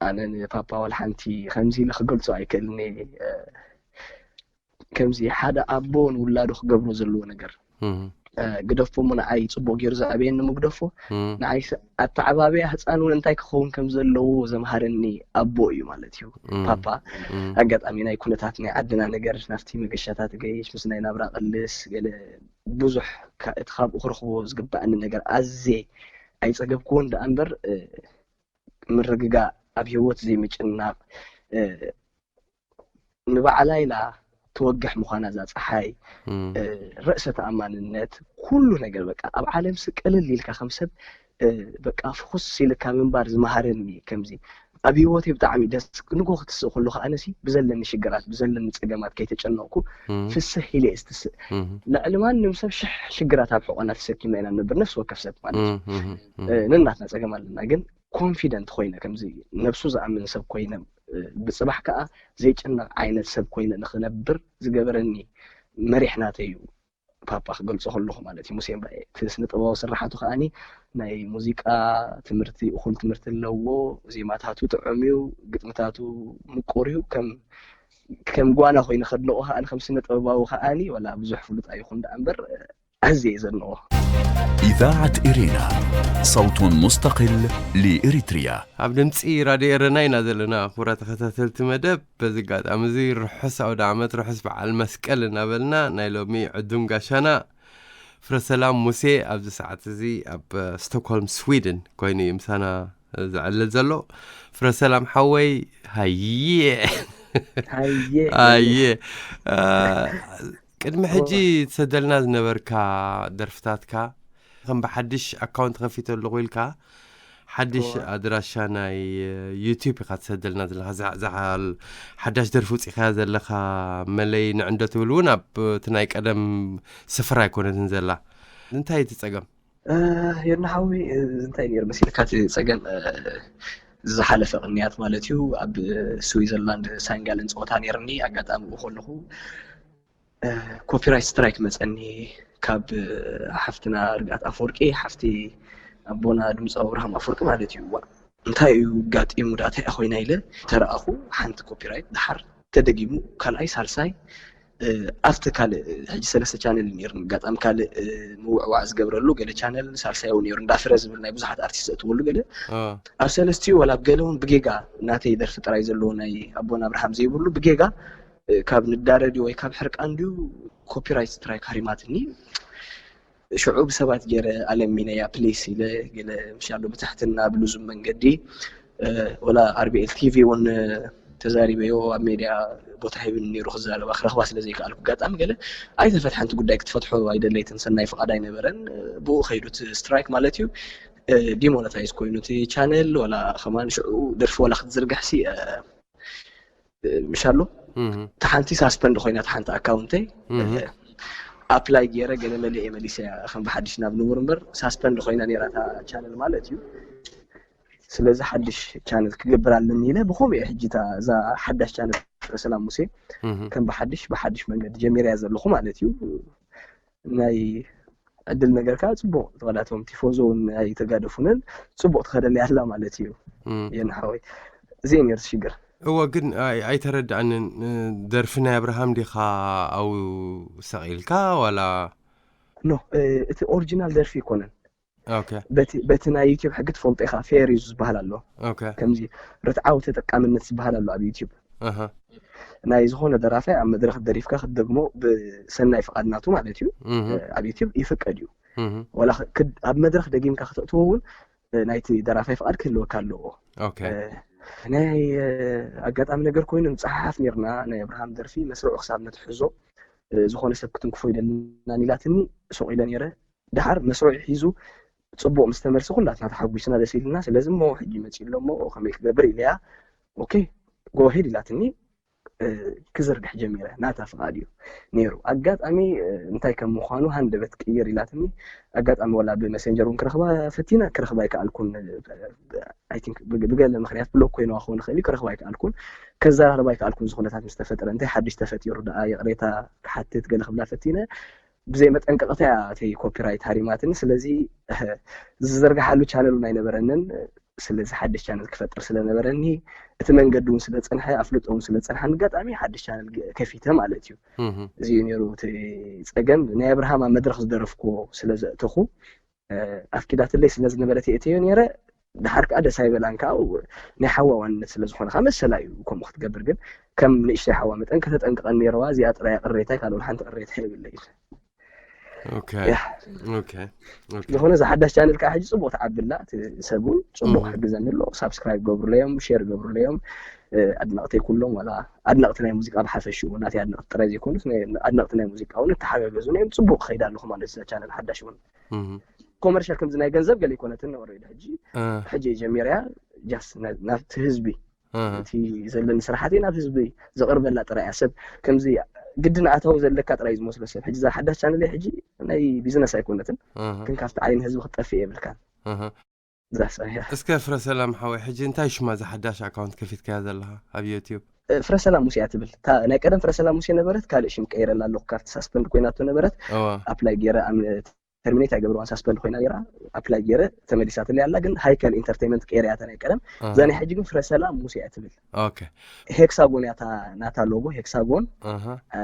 ኣነ ንፓፓ ዋላ ሓንቲ ከምዚ ኢለ ክገልጾ ኣይክእልን እየ። ከምዚ ሓደ ኣቦ ንውላዱ ክገብሮ ዘለዎ ነገር ግደፎ እሞ ንዓይ ጽቡቕ ገይሩ ዘዕበየኒ ምግደፎ ንዓይ ኣተዓባብያ ህፃን እውን እንታይ ክኸውን ከም ዘለዎ ዘምሃረኒ ኣቦ እዩ ማለት እዩ ፓፓ። ኣጋጣሚ ናይ ኩነታት ናይ ዓድና ነገር ናብቲ መገሻታት ገይሽ ምስ ናይ ናብራ ቅልስ ገለ ብዙሕ እቲ ካብኡ ክረኽቦ ዝግባኣኒ ነገር ኣዜ ኣይፀገብክዎን ደኣ እምበር ምርግጋእ ኣብ ሂወት ዘይምጭናቕ ንባዕላ ኢላ ትወግሕ ምዃና እዛ ፀሓይ ርእሰ ተኣማንነት ኩሉ ነገር በቃ ኣብ ዓለም ስቅልል ኢልካ ከም ሰብ በቃ ፍኹስ ኢልካ ምንባር ዝመሃረኒ ከምዚ ኣብ ሂወተይ ብጣዕሚ ደስ ንጎ ክትስእ ከሎ ከኣነሲ ብዘለኒ ሽግራት ብዘለኒ ፀገማት ከይተጨነቕኩ ፍስህ ኢለ እየ ዝትስእ ልዕሊ ማንም ሰብ ሽሕ ሽግራት ኣብ ሕቆና ተሰኪምና ኢና ንነብር ነፍሲ ወከፍ ሰብ ማለት እዩ ነናትና ፀገም ኣለና ግን ኮንፊደንት ኮይነ ከምዚ ነብሱ ዝኣምን ሰብ ኮይነ ብፅባሕ ከዓ ዘይጭነቕ ዓይነት ሰብ ኮይነ ንክነብር ዝገበረኒ መሪሕ ናተይ እዩ ፓፓ ክገልፆ ከለኹ ማለት እዩ ሙሴ እምባየ እቲ ስነ ጥበባዊ ስራሓቱ ከዓኒ ናይ ሙዚቃ ትምህርቲ እኹል ትምህርቲ ኣለዎ ዜማታቱ ጥዑም እዩ ግጥምታቱ ምቁር እዩ ከም ከም ጓና ኮይኑ ከድንቆ ከዓኒ ከም ስነ ጥበባዊ ከዓኒ ወላ ብዙሕ ፍሉጥ ኣይኹን ደኣ እምበር ኣዝየ እየ ዘድንቖ። إذاعة إرينا، صوت مستقل لإريتريا. ኣብ ድምፂ ራድዮ ኤረና ኢና ዘለና። ክቡራት ተኸታተልቲ መደብ፣ በዚ ኣጋጣሚ እዚ ርሑስ ኣውደ ዓመት፣ ርሑስ በዓል መስቀል እናበልና ናይ ሎሚ ዕዱም ጋሻና ፍረሰላም ሙሴ ኣብዚ ሰዓት እዚ ኣብ ስቶክሆልም ስዊድን ኮይኑ እዩ ምሳና ዘዕልል ዘሎ። ፍረሰላም ሓወይ ሃየ ሃየ ኣየ ቅድሚ ሕጂ ትሰደልና ዝነበርካ ደርፍታትካ ከም ብሓድሽ ኣካውንት ከፊተ ኣለኹ ኢልካ ሓድሽ ኣድራሻ ናይ ዩቲብ ኢካ ትሰደልና ዘለካ ዛዕዛዓል ሓዳሽ ደርፊ ውፅኢካያ ዘለካ መለይ ንዕንዶ ትብል እውን ኣብ እቲ ናይ ቀደም ስፍራ ኣይኮነትን ዘላ እንታይ እቲ ፀገም የና ሓዊ እንታይ ነይሩ መሲልካ እቲ ፀገም ዝሓለፈ ቅንያት ማለት እዩ ኣብ ስዊዘርላንድ ሳንጋልን ፀወታ ነይርኒ ኣጋጣሚ ብኡ ከለኹ ኮፒራይት ስትራይክ መፀኒ ካብ ሓፍትና ርግኣት ኣፈወርቂ ሓፍቲ ኣቦና ድምፃዊ ኣብርሃም ኣፈወርቂ ማለት እዩ ዋ እንታይ እዩ ጋጢሙ ዳታ ኮይና ኢለ ተረኣኹ ሓንቲ ኮፒራይት ድሓር ተደጊሙ ካልኣይ ሳልሳይ ኣብቲ ካልእ ሕጂ ሰለስተ ቻነል ነይሩ ኣጋጣሚ ካልእ ምውዕዋዕ ዝገብረሉ ገለ ቻነል ሳልሳይ እውን ነይሩ እንዳፍረ ዝብል ናይ ብዙሓት ኣርቲስት ዘእትወሉ ገለ ኣብ ሰለስቲኡ ወላ ገለ እውን ብጌጋ ናተይ ደርፊ ጥራይ ዘለዎ ናይ ኣቦና ኣብርሃም ዘይብሉ ብጌጋ ካብ ንዳረዲ ወይ ካብ ሕርቃን ድዩ ኮፒራይት ስትራይክ ሃሪማትኒ ሽዑ ብሰባት ገይረ ኣለሚነያ ፕሊስ ኢለ ገለ ምሻሎ ብትሕትና ብልዙብ መንገዲ ወላ ኣርቢኤል ቲቪ እውን ተዛሪበዮ ኣብ ሜድያ ቦታ ሂብኒ ነይሩ ክዛረባ ክረኽባ ስለ ዘይከኣልኩ ኣጋጣሚ ገለ ኣይተፈትሐንቲ ጉዳይ ክትፈትሖ ኣይደለይትን ሰናይ ፍቓድ ኣይነበረን ብኡ ከይዱ እቲ ስትራይክ ማለት እዩ ዲሞነታይዝ ኮይኑ እቲ ቻነል ወላ ከማን ሽዑ ደርፊ ወላ ክትዝርግሕ ሲ ምሻሎ እታ ሓንቲ ሳስፐንድ ኮይና እታ ሓንቲ ኣካውንተይ ኣፕላይ ገይረ ገለ መሊአ መሊሰያ ከም ብሓድሽ ናብ ንቡር እምበር ሳስፐንድ ኮይና ነራ እታ ቻነል ማለት እዩ ስለዚ ሓድሽ ቻነል ክገብር ኣለኒ ኢለ ብከምኡ እየ ሕጂ እዛ ሓዳሽ ቻነል ሰላም ሙሴ ከም ብሓድሽ ብሓድሽ መንገዲ ጀሚረያ ዘለኹ ማለት እዩ ናይ ዕድል ነገር ከዓ ፅቡቅ ተዋላቶም ቲፎዞ እውን ኣይተጋደፉንን ፅቡቅ ትኸደለይ ኣላ ማለት እዩ የንሓወይ እዚ ነርስ ሽግር እወ፣ ግን ኣይ-፣ ኣይተረድኣንን። እ፣ ደርፊ ናይ ኣብርሃም ዲኻ ኣብኡ ሰቒልካ ዋላ? ኖ፣ እ፣ እቲ ኦሪጂናል ደርፊ ኣይኮነን። ኦኬ። በቲ፣ በቲ ናይ ዩቲዩብ ሕጊ ትፈልጦ ኢኻ፣ ፌር ዩዝ ዝበሃል ኣሎ። ኦኬ። ከምዚ ርትዓዊ ተጠቃምነት ዝበሃል ኣሎ ኣብ ዩቲዩብ። ኣሃ። ናይ ዝኾነ ደራፋይ ኣብ መድረኽ ደሪፍካ ክትደግሞ ብሰናይ ፍቓድ ናቱ ማለት እዩ። እህ። እ፣ ኣብ ዩቲዩብ ይፍቀድ እዩ። እህ። ዋላ ክ-፣ ክድ-፣ ኣብ መድረኽ ደጊምካ ክተእትዎ እውን፣ እ፣ ናይቲ ደራፋይ ፍቓድ ክህልወካ ኣለዎ። ኦኬ። እ፣ ናይ፣ እ፣ ኣጋጣሚ ነገር ኮይኑ ንፀሓሓፍ ነርና፣ ናይ ኣብርሃም ደርፊ መስርዑ ክሳብ ነትሕዞ፣ እ፣ ዝኾነ ሰብ ክትንክፎ ይደልናን ኢላትኒ፣ ሱቕ ኢለ ነይረ። ደሓር መስርዑ ሒዙ ጽቡቕ ምስ ተመልሰ ኩላትና ተሓጒስና ደስ ኢልና። ስለዚ እሞ ሕጂ መጺኡ ኣሎ እሞ ከመይ ክገብር ኢለያ። ኦኬ፣ ጎ ሄድ ኢላትኒ። እ፣ ክዝርግሕ ጀሚረ። ናታ ፍቓድ እዩ ነይሩ። ኣጋጣሚ፣ እ፣ እንታይ ከም ምዃኑ ሃንደበት ቅይር ኢላትኒ። ኣጋጣሚ ወላ ብመሰንጀር እውን ክረኽባ ፈቲነ፣ ክረኽባ ኣይከኣልኩን። I think ብገ-፣ ብገለ ምኽንያት ብሎክ ኮይንዋ ክኸውን ይኽእል እዩ፣ ክረኽባ ኣይከኣልኩን። ከዘራርባ ኣይከኣልኩን። እዚ ኩነታት ምስ ተፈጥረ እንታይ ሓድሽ ተፈጢሩ ደኣ ይቕሬታ ክሓትት ገለ ክብላ ፈቲነ። ብዘይ መጠንቀቕታ እያ እተይ ኮፒራይት ሃሪማትኒ። ስለዚ ዝዘርግሓሉ ቻነል እውን ኣይነበረንን። ስለዚ ሓድሽ ቻነል ክፈጥር ስለነበረኒ፣ እቲ መንገዲ እውን ስለ ጸንሐ፣ ኣፍልጦ እውን ስለ ጸንሐ፣ ኣጋጣሚ ሓድሽ ቻነል ገ-፣ ከፊተ ማለት እዩ። እህ። እዚ እዩ ነይሩ እቲ ጸገም። ናይ ኣብርሃም ኣብ መድረኽ ዝደረፍኩዎ ስለ ዘእተኹ፣ እ፣ ኣፍቂዳትለይ ስለ ዝነበረት የእተዮ ነይረ። ደሓር ከኣ ደስ ኣይበላን ከኣ፣ ናይ ሓዋ ዋንነት ስለ ዝኾነ ከኣ መሰላ እዩ ከምኡ ክትገብር። ግን ከም ንእሽተይ ሓዋ መጠን ከተጠንቅቐኒ ነይርዋ። እዚኣ ጥራይ ቅሬታይ፣ ካልእ ሓንቲ ቅሬታ የብለይን። ኦኬ። ያ። ኦኬ። ኦኬ። ዝኾነ እዛ ሓዳሽ ቻነል ከኣ ሕጂ ጽቡቕ ትዓብላ፣ እቲ ሰብ እውን ጽቡቕ እህ። ክሕግዘኒ ኣሎ። ሳብስክራይብ ገብሩለዮም፣ ሼር ገብሩለዮም። እ፣ ኣድነቕተይ ኩሎም፣ ዋላ ኣድነቕቲ ናይ ሙዚቃ ብሓፈሽኡ፣ ናተይ ኣድነቕቲ ጥራይ ዘይኮኑስ፣ ናይ፣ ኣድነቕቲ ናይ ሙዚቃ እውን እተሓጋገዙ እዮም። ጽቡቕ ክኸይድ ኣለኹ ማለት እዛ ቻነል ሓዳሽ እውን። እህ። ኮመርሻል ከምዚ ናይ ገንዘብ ገለ ኣይኮነትን፣ ኦልሬዲ ሕጂ፣ እ። ሕጂ እየ ጀሚረያ። ጃስት ና-፣ ናብቲ ህዝቢ፣ እህ። እቲ ዘለኒ ስራሓት ናብ ህዝቢ ዘቕርበላ ጥራይ እያ። ሰብ ከምዚ ግድን ኣታዊ ዘለካ ጥራይ እዩ ዝመስሎ ሰብ። ሕጂ እዛ ሓዳሽ ቻነል ሕጂ ናይ ቢዝነስ ኣይኮነትን፣ እህ። ግን ካብቲ ዓይኒ ህዝቢ ክትጠፍእ የብልካን። እህ። እዛ ሰብ እያ። እስከ ፍረ ሰላም ሓወይ፣ ሕጂ እንታይ ሽማ እዛ ሓዳሽ ኣካውንት ከፊትካያ ዘለኻ ኣብ ዩቲዩብ? እ፣ ፍረ ሰላም ሙሴ እያ ትብል። እታ ናይ ቀደም ፍረ ሰላም ሙሴ ነበረት፣ ካልእ ሽም ቀይረላ ኣለኹ። ካብቲ ሳስፐንድ ኮይናቶ ነበረት፣ እዋ። ኣፕላይ ገይረ፣ ኣም-፣ ተርሚኔት ኣይገብርዋን፣ ሳስፐንድ ኮይና ነይራ። ኣፕላይ ገይረ፣ ተመሊሳትለይ ኣላ፣ ግን ሃይከል ኢንተርቴይንመንት ቀይረያ እታ ናይ ቀደም። ኣሃ። እዛ ናይ ሕጂ ግን ፍረ ሰላም ሙሴ እያ ትብል። ኦኬ። ሄክሳጎን እያ እታ ናታ ሎጎ፣ ሄክሳጎን፣ ኣሃ። እ፣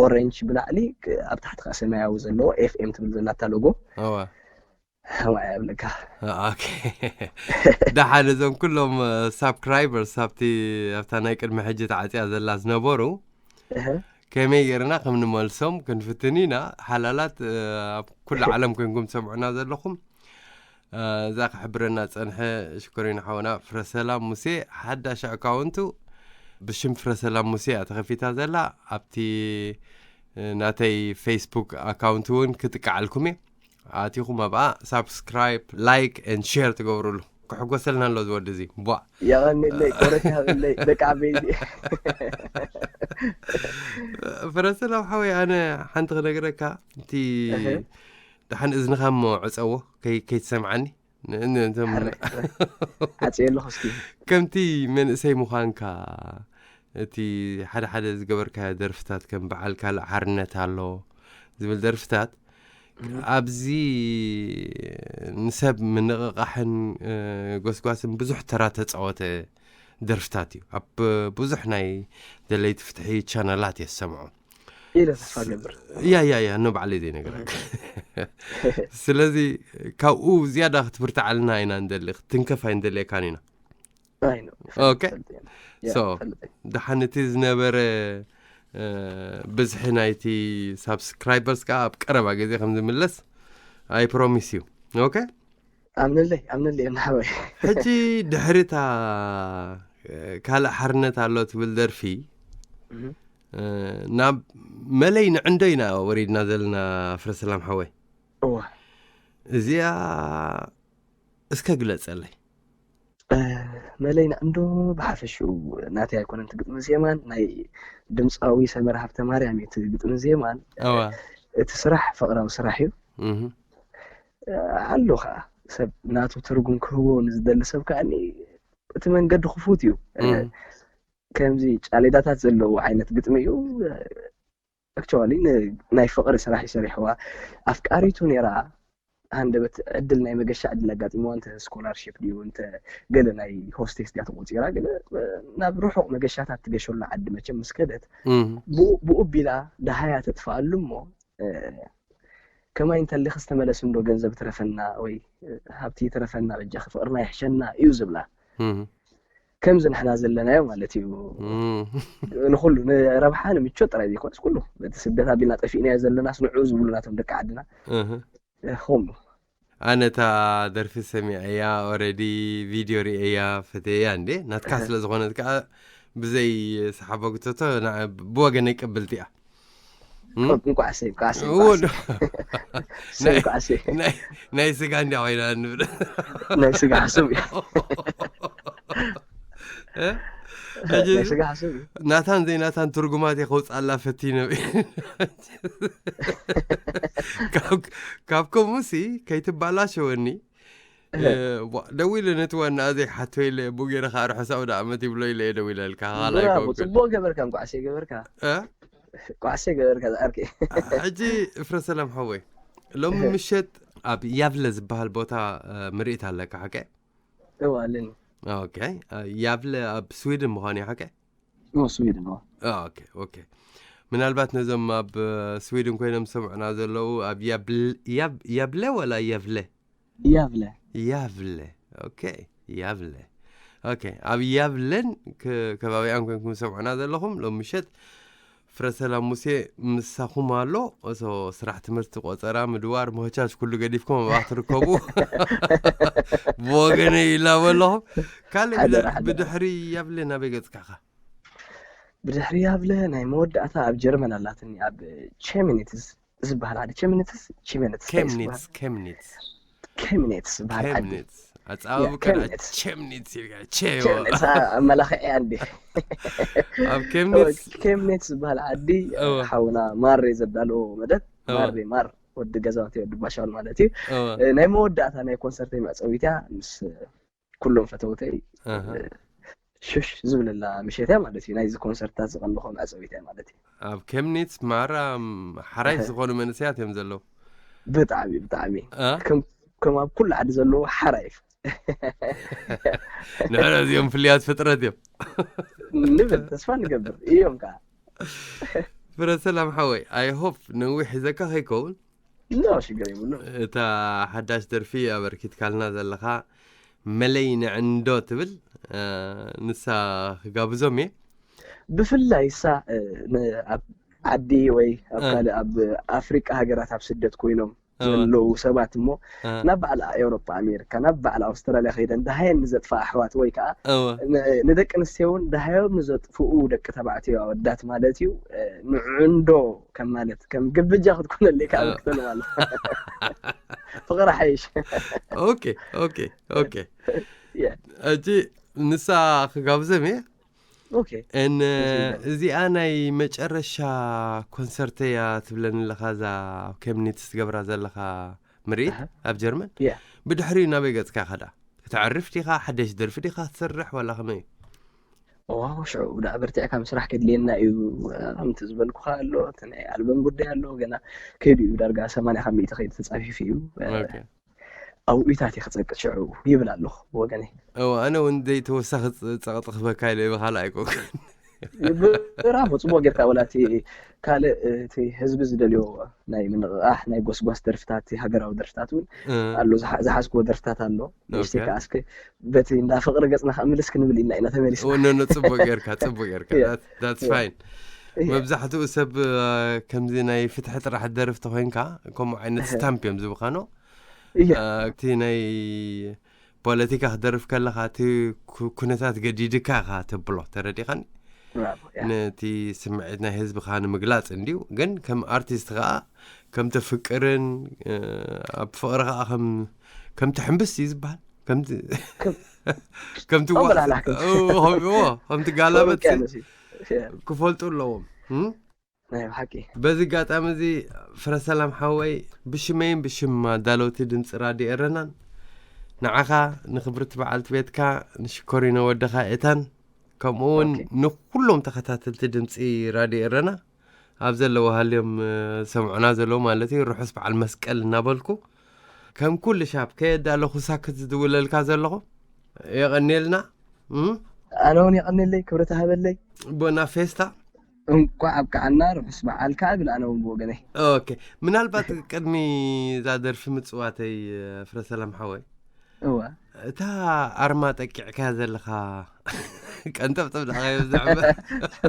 ኦሬንጅ ብላዕሊ፣ ክ-፣ ኣብ ታሕቲ ከኣ ሰማያዊ ዘለዎ ኤፍ ኤም ትብል ዘላ እታ ሎጎ። እዋ። እዋ የብለካ። ኦኬ። ደሓን፣ እዞም ኩሎም፣ እ፣ ሳብስክራይበርስ ኣብቲ፣ ኣብታ ናይ ቅድሚ ሕጂ ተዓጽያ ዘላ ዝነበሩ፣ እህ። ከመይ ጌርና ከም ንመልሶም ክንፍትን ኢና። ሓላላት፣ እ፣ ኣብ ኩሉ ዓለም ኮንኩም ትሰምዑና ዘለኹም፣ እ፣ እዛ ክሕብረና ጸንሐ ሽኮሪና ሓውና ፍረሰላም ሙሴ ሓዳሽ ኣካውንቱ ብሽም ፍረሰላም ሙሴ እያ ተኸፊታ ዘላ። ኣብቲ፣ እ፣ ናተይ ፌስቡክ ኣካውንት እውን ክጥቃዓልኩም እየ። ኣቲኹም ኣብኣ ሳብስክራይብ፣ ላይክ ኤንድ ሼር ትገብሩሉ። ክሕጎሰልና ኣሎ ዝወዲ እዚ። ቧ። የቐንለይ፣ ቆረት ይሃበለይ፣ ደቂ ዓበይቲ። ፍረሰላም ሓወይ፣ ኣነ ሓንቲ ክነግረካ፣ እቲ እህ። ደሓን እዝንኻ እሞ ዕጸዎ፣ ከይ-፣ ከይትሰምዓኒ። ን-፣ ን-፣ እቶም ሓረ፣ ሓረ። ዓጽየ ኣለኹ እስኪ። ከምቲ መንእሰይ ምዃንካ፣ እቲ ሓደ ሓደ ዝገበርካዮ ደርፍታት፣ ከም በዓል ካልእ ሓርነት ኣሎ ዝብል ደርፍታት፣ እህ። ኣብዚ ንሰብ ምንቕቓሕን፣ እ፣ ጎስጓስን ብዙሕ ተራ ተጻወተ ደርፍታት እዩ። ኣብ ብዙሕ ናይ ደለይቲ ፍትሒ ቻነላት እየ ዝሰምዖ። ኢለ ተስፋ ገብር። ያ፣ ያ፣ ያ፣ ኖ ባዕለይ ዘይነገረካ። ስለዚ ካብኡ ዝያዳ ክትብርትዓልና ኢና ንደሊ፣ ክትንከፍ ኣይንደልየካን ኢና። ኣይ፣ ኖ፣ ኦኬ። ይፈልጥ እየ። ያ፣ ሶ፣ ይፈልጥ እየ። ደሓን እቲ ዝነበረ፣ እ፣ ብዝሒ ናይቲ ሳብስክራይበርስ ከኣ ኣብ ቀረባ ግዜ ከም ዝምለስ ኣይ ፕሮሚስ ዩ። ኦኬ? ኣምነለይ፣ ኣምነለይ፣ እና ሓወይ። ሕጂ ድሕሪ እታ፣ እ፣ ካልእ ሓርነት ኣሎ ትብል ደርፊ፣ እህ። እ፣ ናብ መለይ ንዕንዶ ኢና ወሪድና ዘለና፣ ፍረሰላም ሓወይ። እዋ። እዚኣ እስከ ግለጸለይ። እ፣ መለይ ንዕንዶ ብሓፈሽኡ ናተይ ኣይኮነን እቲ ግጥሚ ዜማን፣ ናይ ድምጻዊ ሰመረ ሃብተማርያም እዩ እቲ ግጥሚ ዜማን። እዋ። እቲ ስራሕ ፍቕራዊ ስራሕ እዩ። እህ። እ፣ ኣሎ ኸኣ ሰብ ናቱ ትርጉም ክህቦ ንዝደሊ ሰብ ከኣ እቲ መንገዲ ክፉት እዩ። እ፣ እህ። ከምዚ ጫሌዳታት ዘለዎ ዓይነት ግጥሚ እዩ። ኣክቹዋሊ ን-፣ ናይ ፍቕሪ ስራሕ እዩ ሰሪሕዋ። ኣፍቃሪቱ ነይራ፣ ሃንደበት ዕድል ናይ መገሻ ዕድል ኣጋጢምዋ፣ እንተ ስኮላርሺፕ ድዩ፣ እንተ ገለ ናይ ሆስቴስ ድያ ተቖጺራ፣ ገለ ናብ ርሑቕ መገሻታት ትገሸሉ ዓዲ መቸም ምስ ከደት፣ እም፣ ብኡ ብኡ ቢላ ደሃያ ተጥፍኣሉ እሞ፣ እ፣ ከማይ እንተሊኽስ ተመለስ እንዶ ገንዘብ ትረፈና ወይ፣ እ፣ ሃብቲ ትረፈና፣ በጃኺ ፍቕርና ይሕሸና እዩ ዝብላ። እም፣ ከምዚ ንሕና ዘለናዮ ማለት እዩ። እም፣ ንኹሉ ንረብሓ ንምቾት ጥራይ ዘይኮነስ ኩሉ በቲ ስደት ኣቢልና ጠፊእናዮ ዘለናስ ንዑ ዝብሉ ናቶም ደቂ ዓድና እህ። ኹሉ ኣነ እታ ደርፊ ሰሚዐያ፣ ኦረዲ ቪድዮ ርእየያ፣ ፈተያ እንዴ ናትካ ስለ ዝኾነት ከዓ ብዘይ ሰሓቦ ግተቶ ብወገነይ ቅብልቲ እያ። እም? እንቋዕሰይ እንቋዕሰይ እዎ፣ እንቋዕሰይ ናይ- እንቋዕሰይ ናይ- ናይ ስጋ እንዲያ ኮይና ንብል። ናይ ስጋ ሕሱም እዩ። እ? ሕጂ ናይ ስጋ ሕሱም እዩ። ናታን ዘይናታን ትርጉማት እየ ከውፅኣላ ፈቲነ። ካብ- ካብ ከምኡሲ ከይትባላሸወኒ። እ፣ ዋ- ደዊለ ነቲ ዋና ዘይሓቶ ኢለ ቡ ገይረ ከዓ ርሑስ ኣውደ ዓመት ይብሎ ኢለ እየ ደዊለልካ። ካልኣይ ብራቮ፣ ኮንኩል። ጽቡቅ ገበርካ፣ እንቋዕሰይ ገበርካ። እ? ቋዕሰይ ገበርካ ዝዓርከይ። ሕጂ ፍረ ሰላም ሓወይ፣ ሎሚ ምሸት ኣብ ያቭለ ዝበሃል ቦታ እ፣ ምርኢት ኣለካ ሓቀ? እዋ ኣለኒ። ኦኬ። እ፣ ያቭለ ኣብ ስዊድን ምዃኑ እዩ ሓቀ? እዎ፣ ስዊድን እዎ። ኦኬ፣ ኦኬ። ምናልባት ነዞም ኣብ እ፣ ስዊድን ኮይኖም ዝሰምዑና ዘለዉ ኣብ ያብል- ያብ- ያብለ ወላ ያቭለ? ያቭለ። ያቭለ። ኦኬ፣ ያቭለ። ኦኬ፣ ኣብ ያቭለን ክ- ከባቢኣን ኮይንኩም ዝሰምዑና ዘለኹም ሎም ምሸት ፍረ ሰላም ሙሴ ምሳኹም ኣሎ። እሶ ስራሕ ትምህርቲ ቆፀራ ምድዋር ምህቻች ኩሉ ገዲፍኩም ኣብኣ ትርከቡ። ብወገነይ ይላቦ ኣለኹም። ካልእ ብድ- ሓደራ፣ ሓደራ። ብድሕሪ ያቭለ ናበይ ገፅካኻ? ብድሕሪ ያቭለ ናይ መወዳእታ ኣብ ጀርመን ኣላትኒ፣ ኣብ ቼሚኒትስ ዝበሃል ዓዲ። ቼሚኒትስ? ቺሜኒትስ እንታይ እዩ ዝበሃል? ኬምኒትስ፣ ኬምኒትስ። ኬምኔትስ ዝበሃል ዓዲ። ኬምኒትስ። ኣጻባቡ ያ፣ ከዳ ኬምኒትስ። ቸምኒትስ ኢልካ፣ ቸ-፣ ኬምኔትስ፣ ኣ-፣ ኣመላኽዒያ እንዴ? ኣብ ኬምኒትስ። ኬምኔትስ ዝበሃል ዓዲ፣ እወ። ሓውና ማሬ ዘዳለዎ መደብ፣ እወ። ማሬ ማር ወዲ ገዛውቲ ወዲ ባሻል ማለት እዩ። እወ። እ፣ ናይ መወዳእታ ናይ ኮንሰርተይ መዕጸዊትያ ምስ ኩሎም ፈተውተይ፣ ኣሃ። እ፣ ሽሽ ዝብለላ ምሸትያ ማለት እዩ። ናይዚ ኮንሰርትታት ዝቐንድኾ መዕጸዊትያ ማለት እዩ። ኣብ ኬምኒትስ ማራ፣ ም፣ ሓራይ ዝኾኑ መንእሰያት እዮም ዘለዉ። ብጣዕሚ፣ ብጣዕሚ። እ? ከም፣ ከም ኣብ ኩሉ ዓዲ ዘለዉ ሓራይ። ንሕና እዚኦም ፍልያት ፍጥረት እዮም። ንብል፣ ተስፋ ንገብር። እዮም ከዓ። ፍረ ሰላም ሓወይ፣ I hope ነዊሕ ሒዘካ ከይከውን። ኖ፣ ሽግር የብሉን። እታ ሓዳሽ ደርፊ ኣበርኪትካልና ዘለኻ መለይ ንዕንዶ ትብል፣ እ፣ ንሳ ክጋብዞም እየ። ብፍላይ እሳ፣ እ፣ ን-፣ ኣብ ዓዲ ወይ ኣብ እ። ካልእ ኣብ ኣፍሪቃ ሃገራት ኣብ ስደት ኮይኖም እ። ዘለዉ ሰባት እሞ እ። ናብ በዓል ኤውሮጳ፣ ኣሜሪካ፣ ናብ በዓል ኣውስትራልያ ከይደን ደሃየን ንዘጥፋ ኣሕዋት ወይ ከዓ እወ። ን-፣ ንደቂ ኣንስትዮ እውን ደሃዮም ንዘጥፍኡ ደቂ ተባዕትዮ ኣወዳት ማለት እዩ፣ እ፣ ንዕንዶ ከም ማለት ከም ግብጃ ክትኮነለይ ከዓ እ። ምክተል ማለት። ፍቕሪ ሓይሽ። ኦኬ፣ ኦኬ፣ ኦኬ። ያ። ሕጂ ንሳ ክጋብዘም እየ። ኦኬ። እን-፣ እዚኣ እዚኣ ናይ መጨረሻ ኮንሰርት እያ ትብለኒ ኣለኻ፣ እዛ ኣብ ኬምኒትስ ትገብራ ዘለኻ ምርኢት ኣሃ። ኣብ ጀርመን። ያ። ብድሕሪኡ ናበይ ገጽካ ከዳ? ከተዕርፍ ዲኻ? ሓደሽ ደርፊ ዲኻ ትሰርሕ ዋላ ከመይ እዩ? ዋው፣ ሽዑ ደኣ በርቲዕካ ምስራሕ ከድልየና እዩ። ከምቲ ዝበልኩኻ ኣሎ፣ እቲ ናይ ኣልበም ጉዳይ ኣሎ፣ ገና ከይዱ እዩ፣ ዳርጋ ሰማንያ ካብ ሚእቲ ከይዱ ተጻፊፉ እዩ። ኦኬ። ኣብኡታት እየ ክጸቅጥ ሽዑ ይብል ኣለኹ ብወገነይ። እወ፣ ኣነ እውን ዘይተወሳኺ ጸ-፣ ጸቕጢ ክህበካ ኢለ ብኻልእ ኣይኮንኩን። ብራቮ፣ ጽቡቕ ጌርካ። ወላ እቲ ካልእ፣ እቲ ህዝቢ ዝደልዮ ናይ ምንቕቓሕ፣ ናይ ጎስጓስ ደርፍታት፣ እቲ ሃገራዊ ደርፍታት እውን እ። ኣሎ፣ ዝሓ-፣ ዝሓዝክዎ ደርፍታት ኣሎ። ንእሽተይ ኦኬ። ከኣ እስከ በቲ እንዳ ፍቕሪ ገጽና ከኣ ምልስ ክንብል ኢልና ኢና ተመሊስና። እወ፣ ኖ፣ ኖ፣ ጽቡቕ ጌርካ፣ ጽቡቕ ጌርካ። ያ። That-, that's ያ። fine። ያ። መብዛሕትኡ ሰብ፣ እ፣ ከምዚ ናይ ፍትሒ ጥራሕ ደርፍ ተኾይንካ፣ ከምኡ ዓይነት እህ። ስታምፕ እዮም ዝብኻኖ። እያ። እ፣ እቲ ናይ ፖለቲካ ክደርፍ ከለኻ፣ እቲ ኩ-፣ ኩነታት ገዲድካ ኢኻ ተብሎ፣ ተረዲኻኒ? ብራቮ፣ ያ። ነቲ ስምዒት ናይ ህዝብኻ ንምግላጽ እንድዩ፣ ግን ከም ኣርቲስት ኸኣ፣ ከም ተፍቅርን፣ እ፣ ኣብ ፍቕሪ ኸኣ ከም፣ ከም ትሕምብስ እዩ ዝበሃል። ከምቲ፣ ከም ከምቲ ዋ-፣ ኣበላላሕ ከም እ፣ ኸም-፣ እዎ፣ ከምቲ ጋላበት ውቅያኖስ እዩ። ያ። ክፈልጡ ኣለዎም። እም? ናይ ብሓቂ። በዚ ኣጋጣሚ እዚ ፍረ ሰላም ሓወይ፣ ብሽመይን ብሽም ኣዳለውቲ ድምፂ ራድዮ ኤረናን ንዓኻ፣ ንክብርቲ በዓልቲ ቤትካ፣ ንሽኮሪኖ ወድኻ ኤታን፣ ከምኡ እውን ኦኬ። ንኩሎም ተኸታተልቲ ድምፂ ራድዮ ኤረና ኣብ ዘለዎ ሃልዮም፣ እ፣ ሰምዑና ዘለዉ ማለት እዩ፣ ርሑስ በዓል መስቀል እናበልኩ፣ ከም ኩሉ ሻብ ከየዳ ኣለኹ ሳክት ዝድውለልካ ዘለኹ። የቐኔልና። እም? ኣነ እውን የቐኔለይ፣ ክብረት ሃበለይ። ቦና ፌስታ። እንኳዕ ኣብቅዓና፣ ርሑስ በዓል ከዓ ብል ኣነ እውን ብወገነይ። ኦኬ፣ ምናልባት ቅድሚ እዛ ደርፊ ምጽዋተይ፣ ፍረ ሰላም ሓወይ፣ እወ። እታ ኣርማ ጠቂዕካያ ዘለኻ ቀንጠብጠብ ደኣ የብዝሕ እምበር።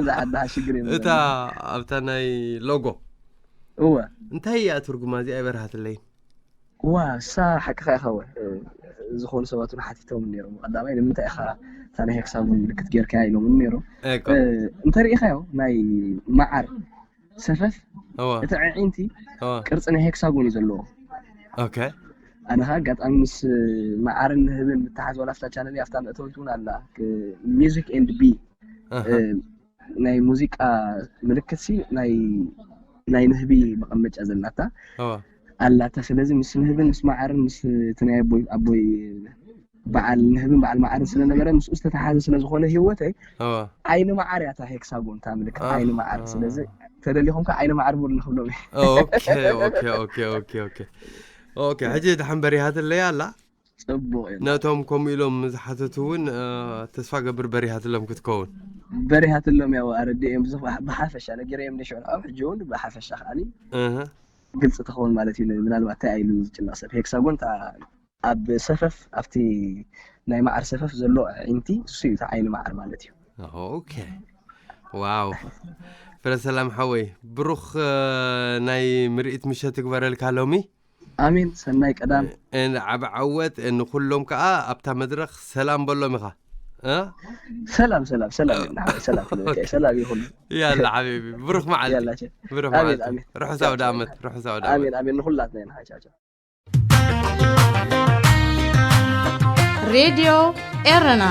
ዝዓዳ ሽግር የብሉን። እታ ኣብታ ናይ ሎጎ እወ። እንታይ እያ ትርጉማ? እዚኣ ኣይበርሃትለይን። ዋ፣ እሳ ሓቅኻ ኢኻ። እወ፣ ዝኾኑ ሰባት እውን ሓቲቶም ነይሮም። ቀዳማይ ንምንታይ ኢኻ እታ ናይ ሄክሳጎን ምልክት ጌርካያ ኢሎም እውን ነይሮም። እኮ። እ፣ እንተሪኢኻዮ ናይ መዓር ሰፈፍ እወ፣ እቲ ዕዒንቲ እወ። ቅርፂ ናይ ሄክሳጎን እዩ ዘለዎ። ኦኬ። ኣነ ኸዓ ኣጋጣሚ ምስ መዓርን ንህብን ምትሓዝ ዋላ ኣብታ ቻነል ኣብታ መእተዊት እውን ኣላ። ሚዚክ ኤንድ ቢ ኣሃ። እ፣ ናይ ሙዚቃ ምልክት ሲ ናይ ናይ ንህቢ መቐመጫ ዘላታ እወ። ኣላታ። ስለዚ ምስ ንህብን ምስ መዓርን ምስ እቲ ናይ ኣቦይ ኣቦይ በዓል ንህብን በዓል መዓርን ስለነበረ ምስኡ ዝተተሓዘ ስለዝኾነ ህይወተይ እወ። ዓይኒ መዓር እያ እታ ሄክሳጎን እታ ምልክት ኣሃ። ዓይኒ መዓር። ስለዚ ተደሊኹም ከ ዓይኒ መዓር ብሉ ንክብሎም እየ። ኦኬ፣ ኦኬ፣ ኦኬ፣ ኦኬ፣ ኦኬ። ኦኬ፣ ሕጂ ድሓን በሪሃትለይ ኣላ። ጽቡቕ እዩ። ነቶም ከምኡ ኢሎም ዝሓተቱ እውን፣ እ፣ ተስፋ ገብር በሪሃትሎም ክትከውን። በሪሃትሎም ያው ኣረዲኦም ብዙሕ ብሓ-፣ ብሓፈሻ ነጊረዮም ንሽዑ ኣብ ሕጂ እውን ብሓፈሻ ከዓኒ እህ። ግልፂ ትኸውን ማለት እዩ። ምናልባት እንታይ ኣይሉ ዝጭነቕ ሰብ ሄክሳጎን እታ ኣብ ሰፈፍ ኣብቲ ናይ መዓር ሰፈፍ ዘሎ ዕዒንቲ እሱ እዩ እቲ ዓይኒ መዓር ማለት እዩ። ኦኬ። ዋው። ፍረ ሰላም ሓወይ፣ ብሩኽ፣ እ፣ ናይ ምርኢት ምሸት ይግበረልካ ሎሚ። ኣሜን። ሰናይ ቀዳም። እን ዓቢ ዓወት፣ ንኹሎም ከኣ ኣብታ መድረኽ ሰላም በሎም ኢኻ። እ? ሰላም ሰላም ሰላም ይሁን። ሓወይ፣ ሰላም ክብለካ እየ። ሰላም ይኹን። ያላ ሓቢቢ፣ ብሩኽ መዓልቲ። ያላ ቸ-፣ ብሩኽ ኣሜን መዓልቲ። ኣሜን። ርሑስ ቻው፣ ኣውደ ቻው። ዓመት፣ ርሑስ ኣውደ ዓመት። ኣሜን ኣሜን። ንኹላትና ኢና። ሓይ ቻው ቻው። ሬድዮ ኤረና።